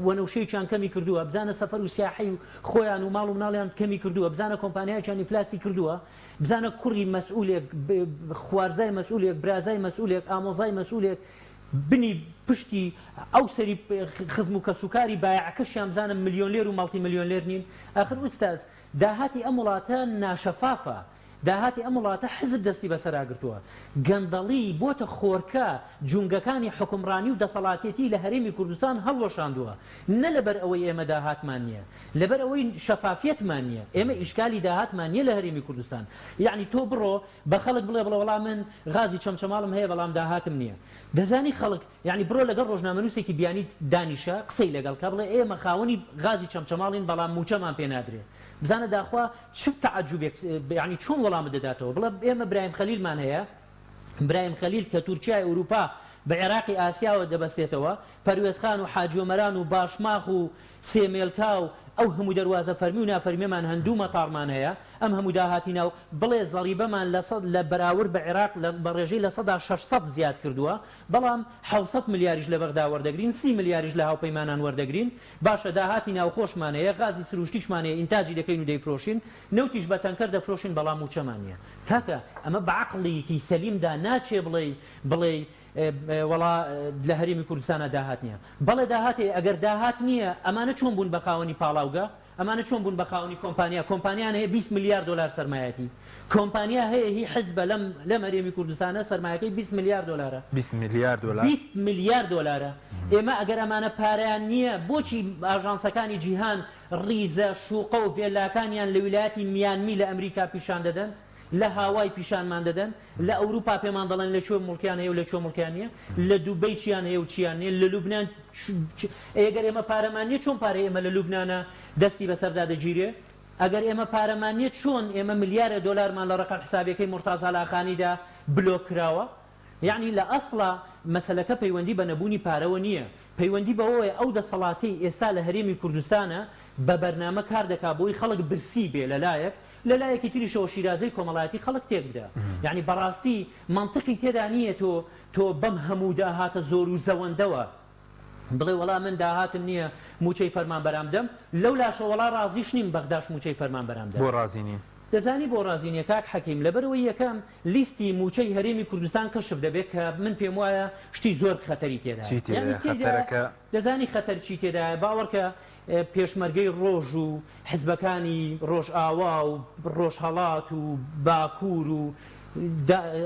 وەنەوشەیەکیان کەمی کردووە بزانە سەفەر و سیاحەی خۆیان و ماڵ و مناڵیان کەمی کردووە بزانە کۆمپانیایەکیان ئیفلاسی کردووە بزانە کوڕی مەسئولێک خوارزای مەسئولێک برازای مەسئولێک ئامۆزای مەسئولێک بنی پشتی ئەو سەری خزم و کەسوکاری بایەعەکەشیان بزانە ملیۆنلێر و مەڵتی ملیۆنلێر نین ئاخر ئوستاز داهاتی ئەم وڵاتە ناشەفافە. داهاتی ئەم وڵاتە حزب دەستی بەسەرا گرتووە. گەندەڵی بۆتە خۆرکە جومگەکانی حوکمڕانی و دەسەڵاتێتی لە هەرێمی کوردستان هەڵوەشاندووە. نە لەبەر ئەوەی ئێمە داهاتمان نییە، لەبەر ئەوەی شەفافیەتمان نییە. ئێمە ئیشکالی داهاتمان نییە لە هەرێمی کوردستان. یەعنی تۆ بڕۆ بە خەڵک بڵێ بڵێ وەڵا من غازی چەمچەماڵم هەیە بەڵام داهاتم نییە. دەزانی خەڵک یەعنی بڕۆ لەگەڵ ڕۆژنامەنووسێکی بیانی دانیشە قسەی لەگەڵ کە بڵێ ئێمە خاوەنی غازی چەمچەماڵین بەڵام مووچەمان پێ نادرێ. بزانە داخوا چ تەعەجوبێک یەعنی چۆن وەڵامت دەداتەوە بڵێ ئێمە برایم خەلیلمان هەیە برایم خەلیل کە تورکیای ئەوروپا بە عێراقی ئاسیاوە دەبەستێتەوە پەروێزخان و حاجیۆمەران و باشماخ و سێمێلکا و ئەو هەموو دەروازە فەرمی و نافەرمیەمان هەن دوو مەتاڕمان هەیە ئەم هەموو داهاتی ناو بڵێ زەڕیبەمان لە سەد لە بەراورد بە عێراق لە بە ڕێژەی 600% زیاد کردووە بەڵام 700 ملیاریش لە بەغدا وەردەگرین 30 ملیاریش لە هاوپەیمانان وەردەگرین باشە داهاتی ناوخۆشمان هەیە غازی سروشتیشمان هەیە ئینتاجی دەکەین و دەیفرۆشین نەوتیش بە تەنکەر دەفرۆشین بەڵام مووچەمان نییە کاکە ئەمە بە عەقڵیکی سەلیمدا ناچێ بڵێی بڵێی وەڵا لە هەرێمی کوردستانا داهات نییە بەڵێ داهات هەیە ئەگەر داهات نییە ئەمانە چۆن بوون بە خاوەنی پاڵاوگە ئەمانە چۆن بوون بە خاوەنی کۆمپانیا؟ کۆمپانیان هەیە 20 ملیار دۆلار سەرمایەتی. کۆمپانیا هەیە هی حزبە لەم لەم هەرێمی کوردستانە سەرمایەکەی 20 ملیار دۆلارە. 20 ملیار دۆلار؟ 20 ملیار دۆلارە. ئێمە ئەگەر ئەمانە پارەیان نییە بۆچی ئاژانسەکانی جیهان ڕیزە شوقە و ڤێلاکانیان لە ویلایەتی میانمی لە ئەمریکا پیشان دەدەن؟ لە هاوای پیشانمان دەدەن؟ لە ئەوروپا پێمان دەڵێن لە کوێ موڵکیان هەیە و لە کوێ موڵکیان نییە؟ لە دوبەی چیان هەیە و چیان نییە؟ لە لوبنان ئەی ئەگەر ئێمە پارەمان نییە چۆن پارەی ئێمە لە لوبنانا دەستی بەسەردا دەگیرێ؟ ئەگەر ئێمە پارەمان نییە چۆن ئێمە ملیارێ دۆلارمان لە ڕەقەم حسابیەکەی مورتازا لاخانیدا بلۆک کراوە؟ یەعنی لە ئەسڵا مەسەلەکە پەیوەندی بە نەبوونی پارەوە نییە، پەیوەندی بەوەوەیە ئەو دەسەڵاتەی ئێستا لە هەرێمی کوردستانە بە بەرنامە کار دەکا بۆی خەڵک برسی بێ لە لایەک، لە لایەکی تریشەوە شیرازەی کۆمەڵایەتی خەڵک تێک بدا. یەعنی بەڕاستی مەنتقی تێدا نییە تۆ تۆ بەم هەموو داهاتە زۆر و زەوەندەوە بڵێ وەڵا من داهاتم نییە مووچەی فەرمانبەران بدەم، لەو لاشەوە وەڵا ڕازیش نیم بەغداش مووچەی فەرمانبەران بدات. بۆ ڕازی نین؟ دەزانی بۆ ڕازی نییە کاک حەکیم؟ لەبەرئەوەی یەکەم لیستی مووچەی هەرێمی کوردستان کەشف دەبێت کە من پێموایە شتی زۆر خەتەری تێدایە. چی تێدایە؟ یانی تێدایە خەتەرەکە؟ دەزانی خەتەر چی تێدایە؟ باوەڕکە پێشمەرگەی ڕۆژ و حزبەکانی ڕۆژئاوا و ڕۆژهەڵات و باکوور و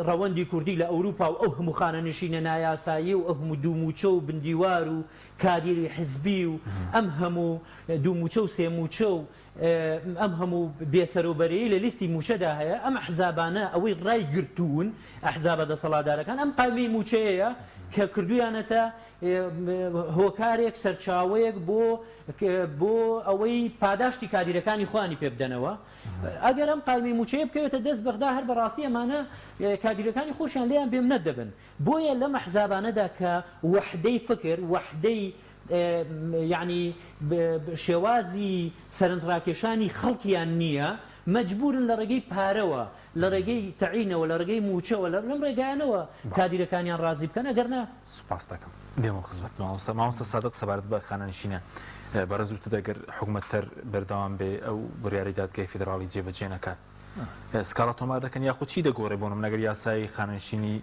ڕەوەندی کوردی لە ئەوروپا و ئەو هەموو خانەنشینە نایاسایی و ئەو هەموو دووموچە و بندیوار و کادیری حزبی و ئەم هەموو دووموچە و سێموچە و ئەم هەموو بێسەروبەرەیەی لە لیستی مووچەدا هەیە، ئەم ئەحزابانە ئەوەی ڕایگرتوون، ئەحزابە دەسەڵاتدارەکان، ئەم قایمەی مووچەیەیە کە کردوویانەتە هۆکارێک، سەرچاوەیەک بۆ بۆ ئەوەی پاداشتی کادیرەکانی خۆیانی پێ بدەنەوە. ئەگەر ئەم قایمەی مووچەیە بکەوێتە دەست بەغدا هەر بەڕاستی ئەمانە کادیرەکانی خۆشیان لێیان بێمنەت دەبن. بۆیە لەم ئەحزابانەدا کە وەحدەی فکر، وەحدەی یەعنی شێوازی سەرنجڕاکێشانی خەڵکیان نییە، مەجبوورن لە ڕێگەی پارەوە، لە ڕێگەی تەعینەوە، لە ڕێگەی مووچەوە، لەم ڕێگایانەوە کادیرەکانیان ڕازی بکەن، ئەگەر نا. سوپاست دەکەم. دێمەوە خزمەت مامۆستا. مامۆستا سادق سەبارەت بە خانەنشینان بەڕێز وتت ئەگەر حکومەت هەر بەردەوام بێ ئەو بڕیارەی دادگای فیدراڵی جێبەجێ نەکات سکاڵا تۆمار دەکەن یاخود چی دەگۆڕێ بۆ نمونە ئەگەر یاسای خانەنشینی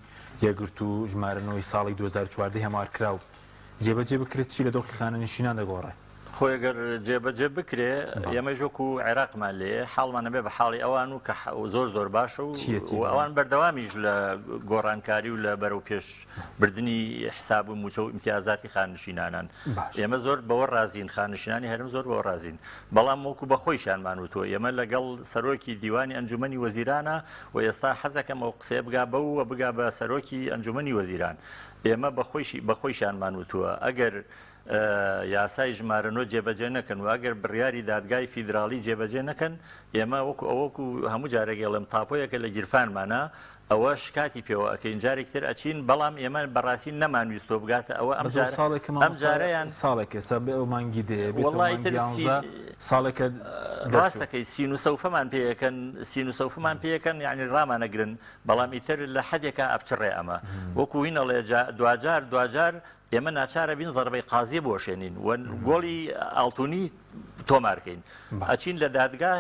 یەکگرتوو ژمارە نۆی ساڵی 2014 هەموار کراو جێبەجێ بکرێت چی لە دۆخی خانەنشینان دەگۆڕێ؟ خۆی گەر جێبەجێ بکرێ ئێمەش وەکو عێراقمان لێ حاڵمان نەبێ بە حاڵی ئەوان و کە زۆر زۆر باشە و ئەوان بەردەوامیش لە گۆڕانکاری و لە بەرەو پێش بردنی حساب و موچە و ئیمتیازاتی خانشینانان ئێمە زۆر بەوە ڕازین خانشینانی هەرم زۆر بەوە ڕازین بەڵام وەکو بە خۆیشانمان وتووە ئێمە لەگەڵ سەرۆکی دیوانی ئەنجومەنی وەزیرانە و ئێستا حەزەکەم ئەو قسەیە بگا بەو و بگا بە سەرۆکی ئەنجومەنی وەزیران ئێمە بە خۆیشی بە خۆیشانمان وتووە ئەگەر یاسای ژمارە نۆ جێبەجێ نەکەن و ئەگەر بڕیاری دادگای فیدراڵی جێبەجێ نەکەن ئێمە وەکو ئەوەکو هەموو جارێک ئەڵێم تاپۆیەکە لە گیرفانمانە ئەوە شکاتی پێوە ئەکەین جارێک تر ئەچین بەڵام ئێمە بەڕاستی نەمانویستوە بگاتە ئەوە ئەم جارە ئەم جارەیان ساڵێک ئێستا بێ ئەو مانگی دێ وەڵی تر ساڵێکە ڕاستەکەی سین و سەوفەمان پێیەکەن سین و سەوفەمان پێیەکەن یعنی ڕامانەگرن بەڵام ئیتر لە حەدێکا ئەپچڕێ ئەمە وەکو هین ئەڵێ دواجار دواجار ئێمە ناچارە بین زەربەی قازیە بوەشێنین و گۆڵی ئاڵتونی تۆمارکەین ئەچین لە دادگا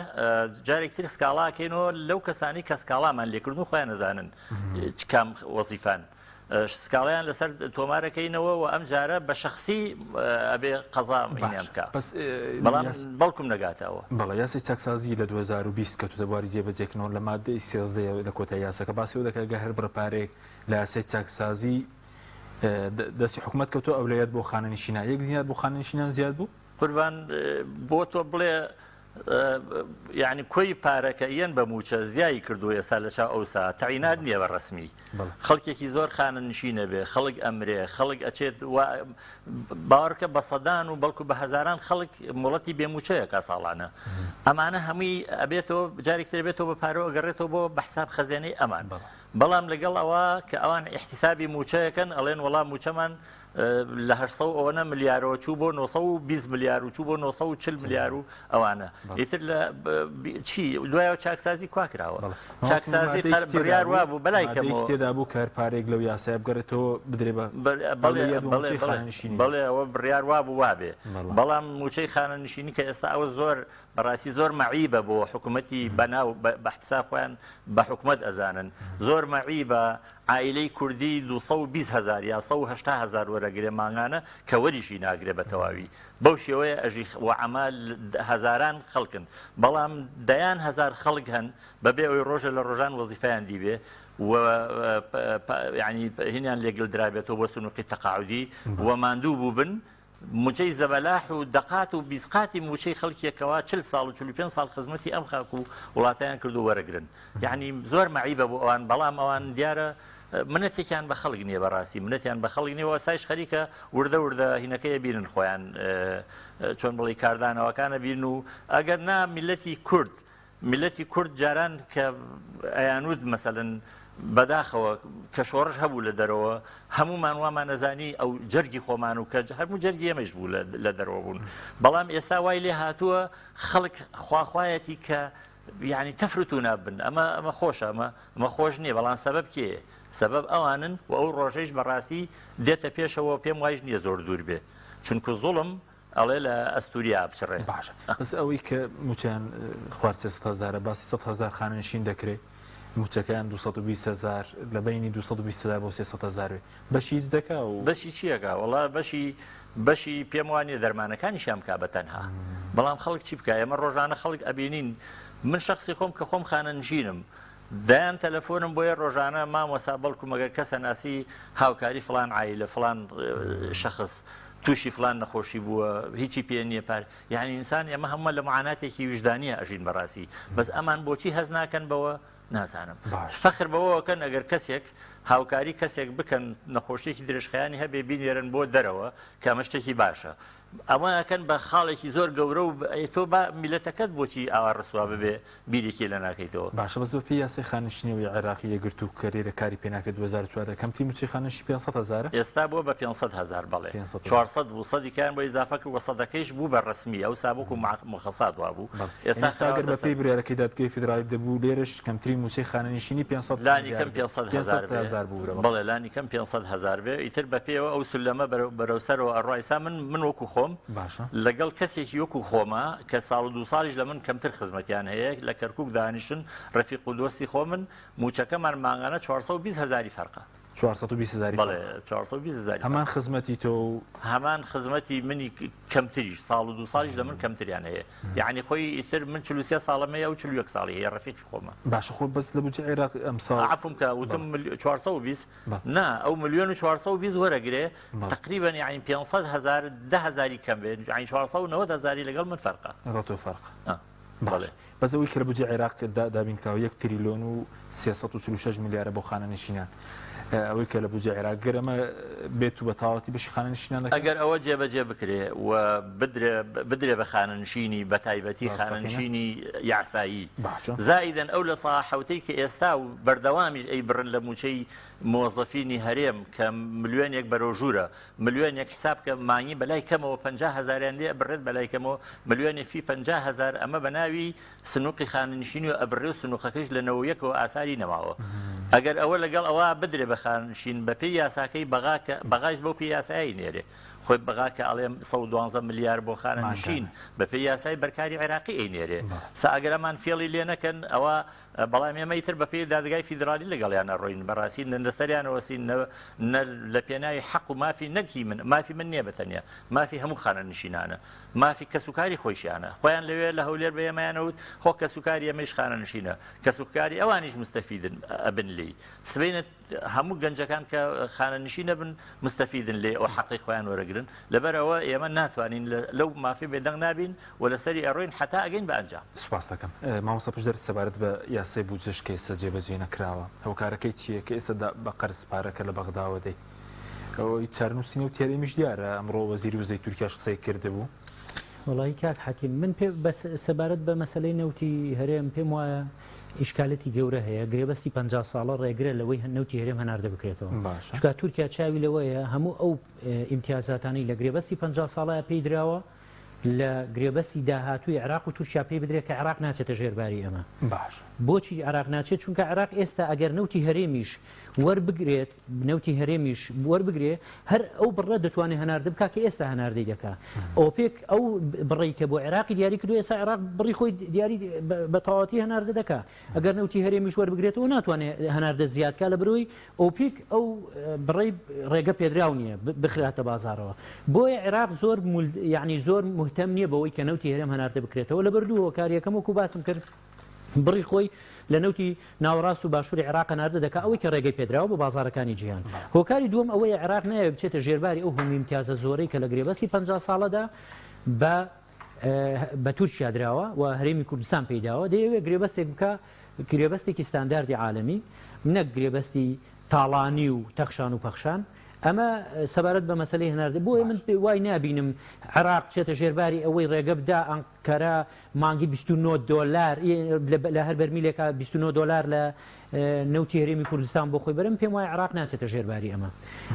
جارێک تر سکاڵاکەینەوە لەو کەسانی کە سکاڵامان لێکردن و خۆیان نەزانن کام وەزیفان. سکاڵایان لەسەر تۆمارەکەینەوە و ئەم جارە بە شەخسی ئەبێ قەزا ئینیان باشە بکا بەس بەڵام یاس بەڵکم نەگاتەوە. بەڵێ یاسای چاکسازی لە 2020 کەوتۆتە بواری جێبەجێکردنەوە لە مادەی 13 لە کۆتای یاساکە باسی ئەوە دەکات گەر هەر بڕە پارەیەک لە یاسای چاکسازی دەستی حکومەت کەوتووە ئەولەویەت بۆ خانەنشینان یەک دینار بۆ خانەنشینان زیاد بوو؟ قوربان بۆ تۆ بڵێ یانی کۆی پارەکە یەن بە موچە زیایی کردو ئێستا لە چاو ئەوسا تەعینات نییە بە ڕەسمی خەڵکێکی زۆر خانە نشینە بێ خەڵک ئەمرێ خەڵک ئەچێت باوەڕکە بە سەدان و بەڵکو بە هەزاران خەڵک مۆڵەتی بێ موچەیە کا ساڵانە ئەمانە هەمووی ئەبێتەوە جارێکتر بێتەوە بە پارەوە گەڕێتەوە بۆ بە حساب خەزێنەی ئەمان بەڵام لەگەڵ ئەوە کە ئەوان ئیحتیسابی موچەیەکەن ئەڵێن وەڵا موچەمان لە 800 ئەوەنە ملیارەوە چوو بۆ 920 ملیار و چوو بۆ 940 ملیار و ئەوانە ئیتر لە چی دوایەوە چاکسازی کوا کراوە چاکسازی بڕیار وا بوو بەلای کەمەوە تێدا بوو کار پارێک لەو یاسای بگەڕێتەوە بدرێ بە بەڵێ ئەوە بڕیار وا بوو وابێ بەڵام موچەی خانەنشینی کە ئێستا ئەوە زۆر بەڕاستی زۆر مەعیبە بۆ حکومەتی بەناو بە حساب خۆیان بە حکومەت ئەزانن زۆر مەعیبە عائیلەی کوردی 220 هەزار یا 180 هەزار وەرەگرێ مانگانە کە وەریشی ناگرێ بە تەواوی بەو شێوەیە ئەژی و ئەمە هەزاران خەڵکن بەڵام دەیان هەزار خەڵک هەن بەبێ ئەوەی ڕۆژە لە ڕۆژان وەزیفیان دیبێ و یعنی هینیان لێگل درابێتەوە بۆ سنوقی تەقاعودی و ماندوو بووبن موچەی زەبەلاح و دەقات و بیسقاتی موچەی خەڵکیە کەوا چل ساڵ و 45 ساڵ خزمەتی ئەم خاک و وڵاتیان کردو وەرەگرن یعنی زۆر مەعیبە بۆ ئەوان بەڵام ئەوان دیارە منەتێکیان بە خەڵک نییە بەڕاستی منەتیان بە خەڵک نییە وەسایش خەریکە وردە وردە هینەکەی بینن خۆیان چۆن بڵی کاردانەوەکانە بین و ئەگەر نا میلەتی کورد میللەتی کورد جاران کە ئەیانوت مەسەلەن بەداخەوە کە شۆڕش هەبوو لە دەرەوە هەمومان وامان ئەزانی ئەو جەرگی خۆمان و کە هەموو جەرگی ئێمەش بوو لە دەرەوە بوون بەڵام ئێستا وای لێ هاتووە خەڵک خواخوایەتی کە یعنی تەفرت و نابن ئەمە ئەمە خۆشە ئەمە ئەمە خۆش نییە بەڵام سەبەب کێ سەبەب ئەوانن و ئەو ڕۆژەیش بەڕاستی دێتە پێشەوە پێم وایش نییە زۆر دوور بێ چونکو زوڵم ئەڵێ لە ئەستوریا بچڕێ. باشە بەس ئەوەی کە موچەیان خوار 300 هەزارە باسی 100 هەزار خانەنشین دەکرێ موچەکەیان 220 هەزار لە بەینی 220 هەزار بۆ 300 هەزار بێ بەشی هیچ دەکا و بەشی چیەکا وەڵا بەشی بەشی پێم وانیە دەرمانەکانیشیان بکا بە تەنها بەڵام خەڵک چی بکا ئێمە ڕۆژانە خەڵک ئەبینین من شخصی خۆم کە خۆم خانەنشینم دەیان تەلەفۆنم بۆیە ڕۆژانە مامۆسا بەڵکو مەگەر کەسە ناسی هاوکاری فڵان عایلە فڵان شەخس تووشی فلان نەخۆشی بووە هیچی پێ نییە پار یعنی ئینسان ئێمە هەموو لە معاناتێکی ویژدانیە ئەژین بەڕاستی بەس ئەمان بۆچی هەز ناکەن بەوە نازانم فەخر بەوەکەن ئەگەر کەسێک هاوکاری کەسێک بکەن نەخۆشیێکی درێژخایانی هەبێ بینێرن بۆ دەرەوە کە ئەمە شتێکی باشە ئەوە ئەکەن بە خاڵێکی زۆر گەورە و تۆ با میلەتەکەت بۆچی ئاوا ڕسوا ببێ بیرێکی لە ناکەیتەوە. باشە بەس بەپێی یاسای خانەنشینیەوەی عێراقی یەکگرتوو کە لێرە کاری پێ ناکرێت 2014 کەمترین موچەی خانەنشی 500 هەزارە؟ ئێستا بووە بە 500 هەزار بەڵێ 500 هەزار. 400 بوو سەدی کەیان بۆ ئیزافە کرد و سەدەکەیش بوو بە ڕەسمی ئەوسا وەکو مخەسات وابوو بەڵێ ئێستا یانی ئێستا گەر خراوەتە سەر بەپێی بریارەکەی دادگای فیدراڵی دەبوو لێرەش کەمترین موچەی خانەنشینی 500 لانی ملیار کەم بێ 500 500 هەزار بێ هەزار ببورە بەڵێ. بەڵێ لانی کەم 500 هەزار بێ ئیتر بەپێیەوە ئەو سولەمە بەرەو بەرەو سەرەوە ئەڕوا ئیسا من من وەکو خۆم باشە. لەگەڵ کەسێکی وەکو خۆما کە ساڵ و دوو ساڵیش لە من کەمتر خزمەتیان هەیە لە کەرکوک دانیشتن ڕەفیق و دۆستی خۆمن موچەکەمان مانگانە 420 هەزاری فەرقە. 420 هەزاری بەڵێ فەرقە. 420 هەزاری هەمان فەرقە. خزمەتی تۆ و. هەمان خزمەتی منی کەمتریش ساڵ و دوو ساڵیش لە من کەمتریان هەیە یەعنی خۆی ئیتر من 43 ساڵم هەیە ئەو 41 ساڵی هەیە ڕەفیقی خۆمە. باشە خۆ بەس لە بودجەی عێراق ئەمساڵ. عەفوم کە وتم بەڵێ. 420 بەڵێ. نا ئەو ملیۆن و 420 وەرەگرێ بەڵێ. تەقریبەن یەعنی 500 هەزار دە هەزاری کەم بێ یەعنی 490 هەزاری لەگەڵ من فەرقە. لەگەڵ تۆ فەرقە. ئا باش بەڵێ. بەس ئەوەی کە لە بودجەی عێراق دا دابین کراوە یەک تریلۆن و 346 ملیارە بۆ خانەنشینان ئەوەی کە لە بودجەی عێراق گەر ئەمە بێت و بە تەواوەتی بەشی خانەنشینان دەکات؟ ئەگەر ئەوە جێبەجێ بکرێ و بدرێ بدرێ بە خانەنشینی بە تایبەتی ڕاستەقینە؟ خانەنشینی یاسایی باشە. زائیدەن ئەو لە سا حەوتەی کە ئێستا و بەردەوامیش ئەیبڕن لە مووچەی مۆزەفینی هەرێم کە ملیۆنێک بەرەو ژوورە ملیۆنێک حساب کە مانگی بەلای کەمەوە 50 هەزاریان لێ ئەبڕێت بەلای کەمەوە ملیۆنێک فی 50 هەزار ئەمە بە ناوی سنوقی خانەنشینی و ئەبڕێ و سنوقەکەیش لە 91ەوە ئاساری نەماوە ئەگەر ئەوە لەگەڵ ئەوە بدرێ بە خانەنشین بە پێی یاساکەی بەغا کە بەغایش بەو پێی یاسایی نێرێ. خۆی بەغا کە ئەڵێ 112 ملیار بۆ خانەنشین بەپێی یاسای بەرکاری عێراقی ئەینێرێ سا ئەگەر ئەمان فێڵی لێ نەکەن ئەوە بەڵام ئێمە ئیتر بەپێی دادگای فیدرالی لەگەڵیان ئەڕۆین بەڕاستی نە لەسەریان ئەوەسین نە نە لە پێناوی حەق و مافی نەک هی من مافی من نییە بە تەنیا مافی هەموو خانەنشینانە مافی کەسوکاری خۆیشیانە خۆیان لەوێ لە هەولێر بە ئێمەیان وت خۆ کەسوکاری ئێمەیش خانەنشینە کەسوکاری ئەوانیش مستەفیدن ئەبن لێی سبەینە هەموو گەنجەکان کە خانەنشین ئەبن مستەفیدن لێ ئەو حەقی خۆیان وەرەگرن لەبەر ئەوە ئێمە ناتوانین لەو مافی بێدەنگ نابین و لەسەری ئەڕۆین حەتا ئەگەین بە ئەنجام. سوپاست دەکەم مامۆستا پشدەر سەبارەت بە یاسای بودجەش کە ئێستا جێبەجێ نەکراوە هۆکارەکەی چییە کە ئێستا بە قەرز پارەکە لە بەغداوە دەی ئەوەی چارەنووسی نەوتی هەرێمیش دیارە ئەمڕۆ وەزیری وزەی تورکیاش قسەی کردبوو. وەڵایی کاک حەکیم من پێ بەس سەبارەت بە مەسەلەی نەوتی هەرێم پێم وایە ئیشکالەتی گەورە هەیە گرێبەستی 50 ساڵە ڕێگرە لەوەی نەوتی هەرێم هەناردە بکرێتەوە چونکە تورکیا چاوی لەوەیە هەموو ئەو ئیمتیازاتانەی لە گرێبەستی 50 ساڵەیە پێی دراوە لە گرێبەستی داهاتووی عێراق و تورکیا پێی بدرێت کە عێراق ناچێتە ژێر باری ئەمە. باشە. بۆچی عێراق ناچێت؟ چونکە عێراق ئێستا ئەگەر نەوتی هەرێمیش وەربگرێت، نەوتی هەرێمیش وەربگرێ هەر ئەو بڕە دەتوانێت هەناردە بکات کە ئێستا هەناردەی دەکا. ئۆپێک ئەو بڕەی کە بۆ عێراقی دیاری کردووە ئێستا عێراق بڕی خۆی دیاری بە تەواوەتی هەناردە دەکا. ئەگەر نەوتی هەرێمیش وەربگرێتەوە ناتوانێت هەناردە زیاد کا لەبەرئەوەی ئۆپیک ئەو بڕەی ڕێگە پێدراو نییە بخراتە بازاڕەوە بۆیە عێراق زۆر یعنی زۆر مهتەم نییە بەوەی کە نەوتی هەرێم هەناردە بکرێتەوە لەبەر دوو هۆکار یەکەم وەکو باسم کرد بڕی خۆی لە نەوتی ناوەڕاست و باشووری عێراق هەناردە دەکا ئەوەی کە ڕێگەی پێدراوە بۆ بازاڕەکانی جیهان هۆکاری دووەم ئەوەیە عێراق نایەوێت بچێتە ژێرباری ئەو هەموو ئیمتیازە زۆرەی کە لە گرێبەستی 50 ساڵەدا بە بە تورکیا دراوە و هەرێمی کوردستان پێی داوە، دەیەوێت گرێبەستێک بکا، گرێبەستێکی ستانداردی عالەمی، نەک گرێبەستی تاڵانی و تەخشان و پەخشان. ئەمە سەبارەت بە مەسەلەی هەناردە. بۆیە من وای نابینم عێراق بچێتە ژێرباری ئەوەی ڕێگە بدا ئەنقەرە مانگی 29 دۆلار لە هەر بەرمیلێکا 29 دۆلار لە نەوتی هەرێمی کوردستان بۆ خۆی بەرم. پێم وایە عێراق ناچێتە ژێرباری ئەمە.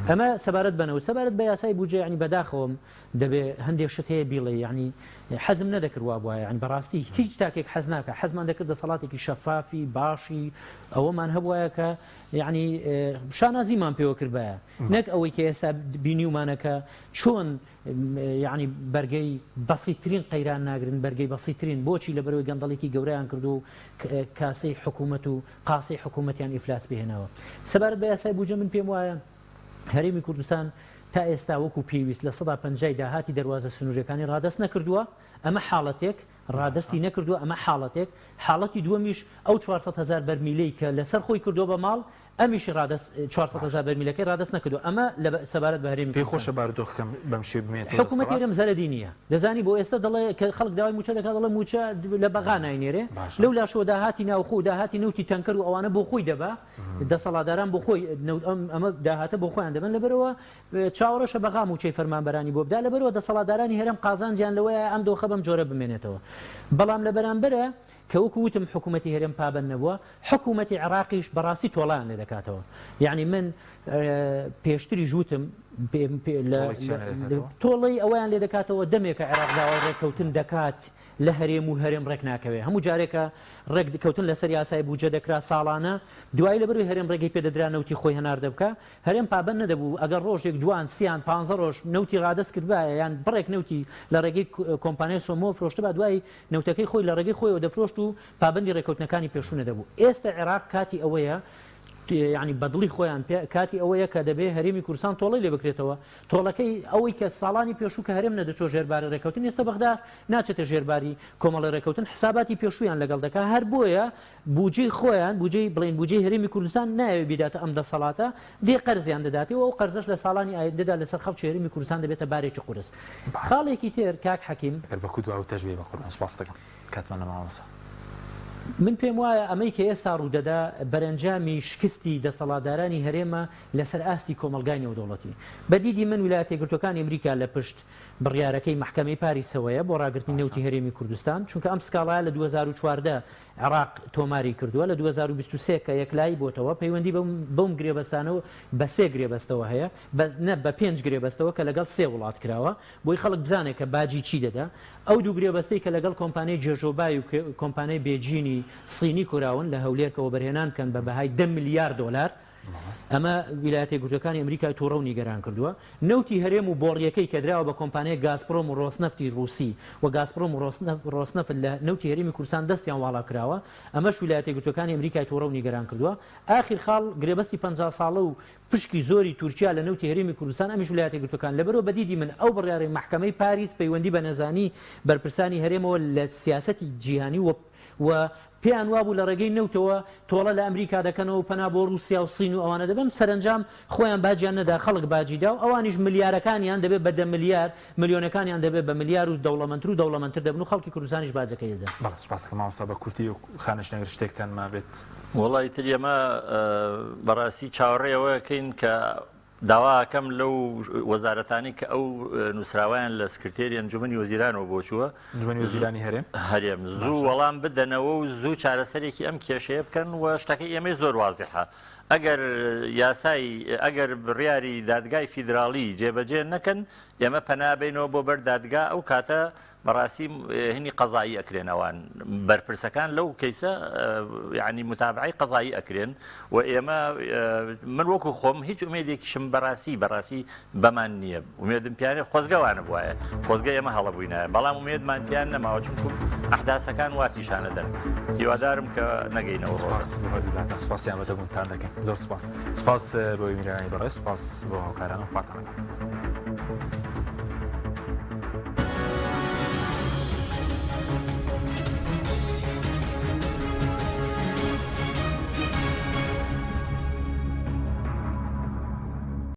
ئەمە سەبارەت بە نەوت. سەبارەت بە یاسای بودجە یانی بەداخەوەم دەبێ هەندێ شت هەیە بیڵێی یانی حەزم نەدەکرد وابوایە یانی بەڕاستی هیچ تاکێک حەز ناکا حەزمان دەکرد دەسەڵاتێکی شەفافی باشی ئەوەمان هەبوایە کە یانی شانازیمان پێوە کردبایە نەک ئەوەی کە ئێستا بینیومانە کە چۆن یانی بەرگەی بەسیترین قەیران ناگرن بەرگەی بەسیترین بۆچی لە بەرەوەی گەندەڵێکی گەورەیان کردو و کاسەی حکوومەت و قاسەی حکوومەتیان ئیفلاس پێهێناوە سەبارەت بە یاسای بودجە من پێم وایە هەرێمی کوردستان تا ئێستا وەکو پێویست 50% ی داهاتی دەروازە سنوورییەکانی ڕادەست نەکردووە، ئەمە حاڵەتێک، ڕادەستی نەکردووە، ئەمە حاڵەتێک، حاڵەتی دووەمیش ئەو 400 هەزار بەرمیلەی کە لەسەر خۆی کردووە بە ماڵ، ئەمیشی ڕادەست 400 هەزار بەرمیلەکەی ڕادەست نەکردووە، ئەمە لە سەبارەت بە هەرێمی پێی کوردستان. خۆشە بارودۆخەکە بەم شێوەیە بمێنێتەوە حکوومەتی دەسەڵات؟ هەرێم زەرەدی نییە، دەزانی بۆ ئێستا دەڵێ کە خەڵک داوای مووچە دەکات دەڵێ مووچە لە بەغا ناینێرێ، باشە. لەو لاشەوە داهاتی ناوخۆ و داهاتی نەوتی تەنکەر و ئەوانە بۆ خۆی دەبا، دەسەڵاتداران بۆ خۆی ئەمە داهاتە بۆ خۆیان دەبەن لەبەرئەوە چاوەڕێشە بەغا مووچەی فەرمانبەرانی بۆ بدا لەبەرئەوە دەسەڵاتدارانی هەرێم قازانجیان لەوەیە ئەم دۆخە بەم جۆرە بمێنێتەوە بەڵام لە بەرامبەرە کە وەکو وتم حکوومەتی هەرێم پابەند نەبووە حکوومەتی عێراقیش بەڕاستی تۆڵەیان لێ دەکاتەوە یعنی من پێشتریش وتم تۆڵەی ئەوەیان لێ دەکاتەوە دەمێکە عێراق داوای ڕێککەوتن دەکات لە هەرێم و هەرێم ڕێک ناکەوێ هەموو جارێکە ڕێک کەوتن لەسەر یاسای بودجە دەکرا ساڵانە دوایی لەبەروی هەرێم ڕێگەی پێ دەدرا نەوتی خۆی هەناردە بکا هەرێم پابەند نەدەبوو ئەگەر ڕۆژێک دوان سیان پانزە ڕۆژ نەوتی ڕادەست کردبایە یان بڕێک نەوتی لە ڕێگەی کۆمپانیای سۆمۆ فرۆشتبا دوایی نەوتەکەی خۆی لە ڕێگەی خۆیەوە دەفرۆشت و پابەندی ڕێکەوتنەکانی پێشوو نەدەبوو ئێستە عێراق کاتی ئەوەیە یانی بەدڵی خۆیان پێ کاتی ئەوەیە کە دەبێ هەرێمی کوردستان تۆڵەی لێ بکرێتەوە تۆڵەکەی ئەوەی کە ساڵانی پێشوو کە هەرێم نەدەچۆ ژێر باری ڕێکەوتن ئێستا بەغدا ناچێتە ژێر باری کۆمەڵی ڕێکەوتن حساباتی پێشوویان لەگەڵ دەکا هەر بۆیە بوجەی خۆیان بوجەی بڵێین بوجەی هەرێمی کوردستان نایەوێ بیداتە ئەم دەسەڵاتە دێ قەرزیان دەداتێ و ئەو قەرزەش لە ساڵانی ئایندەدا لەسەر خەڵکی هەرێمی کوردستان دەبێتە بارێکی قورس خاڵێکی تر کاک حەکیم. ئەگەر بە کورد واوتەش بێ بەقوربان سوپاست دەکەم. کاتمان نەما مامۆستا. من پێم وایە ئەمەی کە ئێستا ڕوودەدا بەرەنجامی شکستی دەسەڵاتدارانی هەرێمە لەسەر ئاستی کۆمەڵگای نێودەوڵەتی. بە دیدی من ویلایەتە یەکگرتووەکانی ئەمریکا لە پشت بڕیارەکەی مەحکەمەی پاریسەوەیە بۆ ڕاگرتنی نەوتی هەرێمی کوردستان، چونکە ئەم سکاڵایە لە 2014 عێراق تۆماری کردووە، لە 2023 کە یەکلایی بۆتەوە پەیوەندی بەم گرێبەستانەوە بە سێ گرێبەستەوە هەیە، بە نە بە پێنج گرێبەستەوە کە لەگەڵ سێ وڵات کراوە، بۆی خەڵک بزانێت کە باجی چی دەدا. ئەو دوو گرێبەستەی کە لەگەڵ کۆمپانیای جێژۆبای و کۆمپانیای بێجینی سینی کوراون لە هەولێر کە وەبەرهێنان بکەن بە بەهای دە ملیار دۆلار. ئەمە ویلایەتە یەکگرتووەکانی ئەمریکای توڕە و نیگەران کردووە. نەوتی هەرێم و بۆڕییەکەی کە دراوە بە کۆمپانیای گازپرۆم و ڕۆسنەفتی ڕووسی و گازپرۆم و ڕۆسنەفت لە نەوتی هەرێمی کوردستان دەستیان واڵا کراوە، ئەمەش ویلایەتە یەکگرتووەکانی ئەمریکای توڕە و نیگەران کردووە. ئاخیر خاڵ، گرێبەستی 50 ساڵە و پشکی زۆری تورکیا لە نەوتی هەرێمی کوردستان ئەمیش ویلایەتە یەکگرتووەکان لەبەرئەوە بە دیدی من ئەو بڕیارەی مەحکەمەی پاریس پەیوەندی بە نەزانی بەرپرسانی هەرێمەوە لە سیاسەتی جیهانی و و پێیان وابوو لە ڕێگەی نەوتەوە تۆڵە لە ئەمریکا دەکەنەوە و پەنا بۆ ڕووسیا و سین و ئەوانە دەبەن، سەرەنجام خۆیان باجیان نەدا، خەڵک باجی دا و ئەوانیش ملیارەکانیان دەبێت بە دە ملیار، ملیۆنەکانیان دەبێت بە ملیار و دەوڵەمەندتر و دەوڵەمەندتر دەبن و خەڵکی کوردستانیش باجەکەی دەدەن. بەڵێ سوپاس دەکەم مامۆستا، بە کورتی و خانەنشین ئەگەر شتێکتان مابێت. وەڵا ئیتر ئێمە بەڕاستی چاوەڕێی ئەوە ئەکەین کە داوا ئەکەم لەو وەزارەتانەی کە ئەو نووسراوەیان لە سکرتێری ئەنجومەنی وەزیرانەوە بۆ چووە، ئەنجومەنی وەزیرانی هەرێم، هەرێم زوو وەڵام بدەنەوە و زوو چارەسەرێکی ئەم کێشەیە بکەن و شتەکەی ئێمەی زۆر وازحە ئەگەر یاسای ئەگەر بڕیاری دادگای فیدراڵی جێبەجێ نەکەن ئێمە پەنا بینەوە بۆ بەر دادگا ئەو کاتە بەڕاستی هینی قەزایی ئەکرێن ئەوان بەرپرسەکان لەو کەیسە یعنی متابعەی قەزایی ئەکرێن و ئێمە من وەکو خۆم هیچ ئومێدێکیشم بەڕاستی بەڕاستی بەمان نییە ئومێدم پیانێ خۆزگەوانە بواە خۆزگە ئێمە هەڵە بووینایە بەڵام ئومێدمان پیان نەماوە چونکو ئەحداسەکان وا پیشانەدەن هیوادارم کە نەگەینەوە سپاس بۆ هەردوولاتان سپاسی ئامادەبوونتان دەکەین زۆر سپاس سپاس بۆ میرانی بەڕێز سپاس بۆ هاوکاران و خواتان لەگەڵ.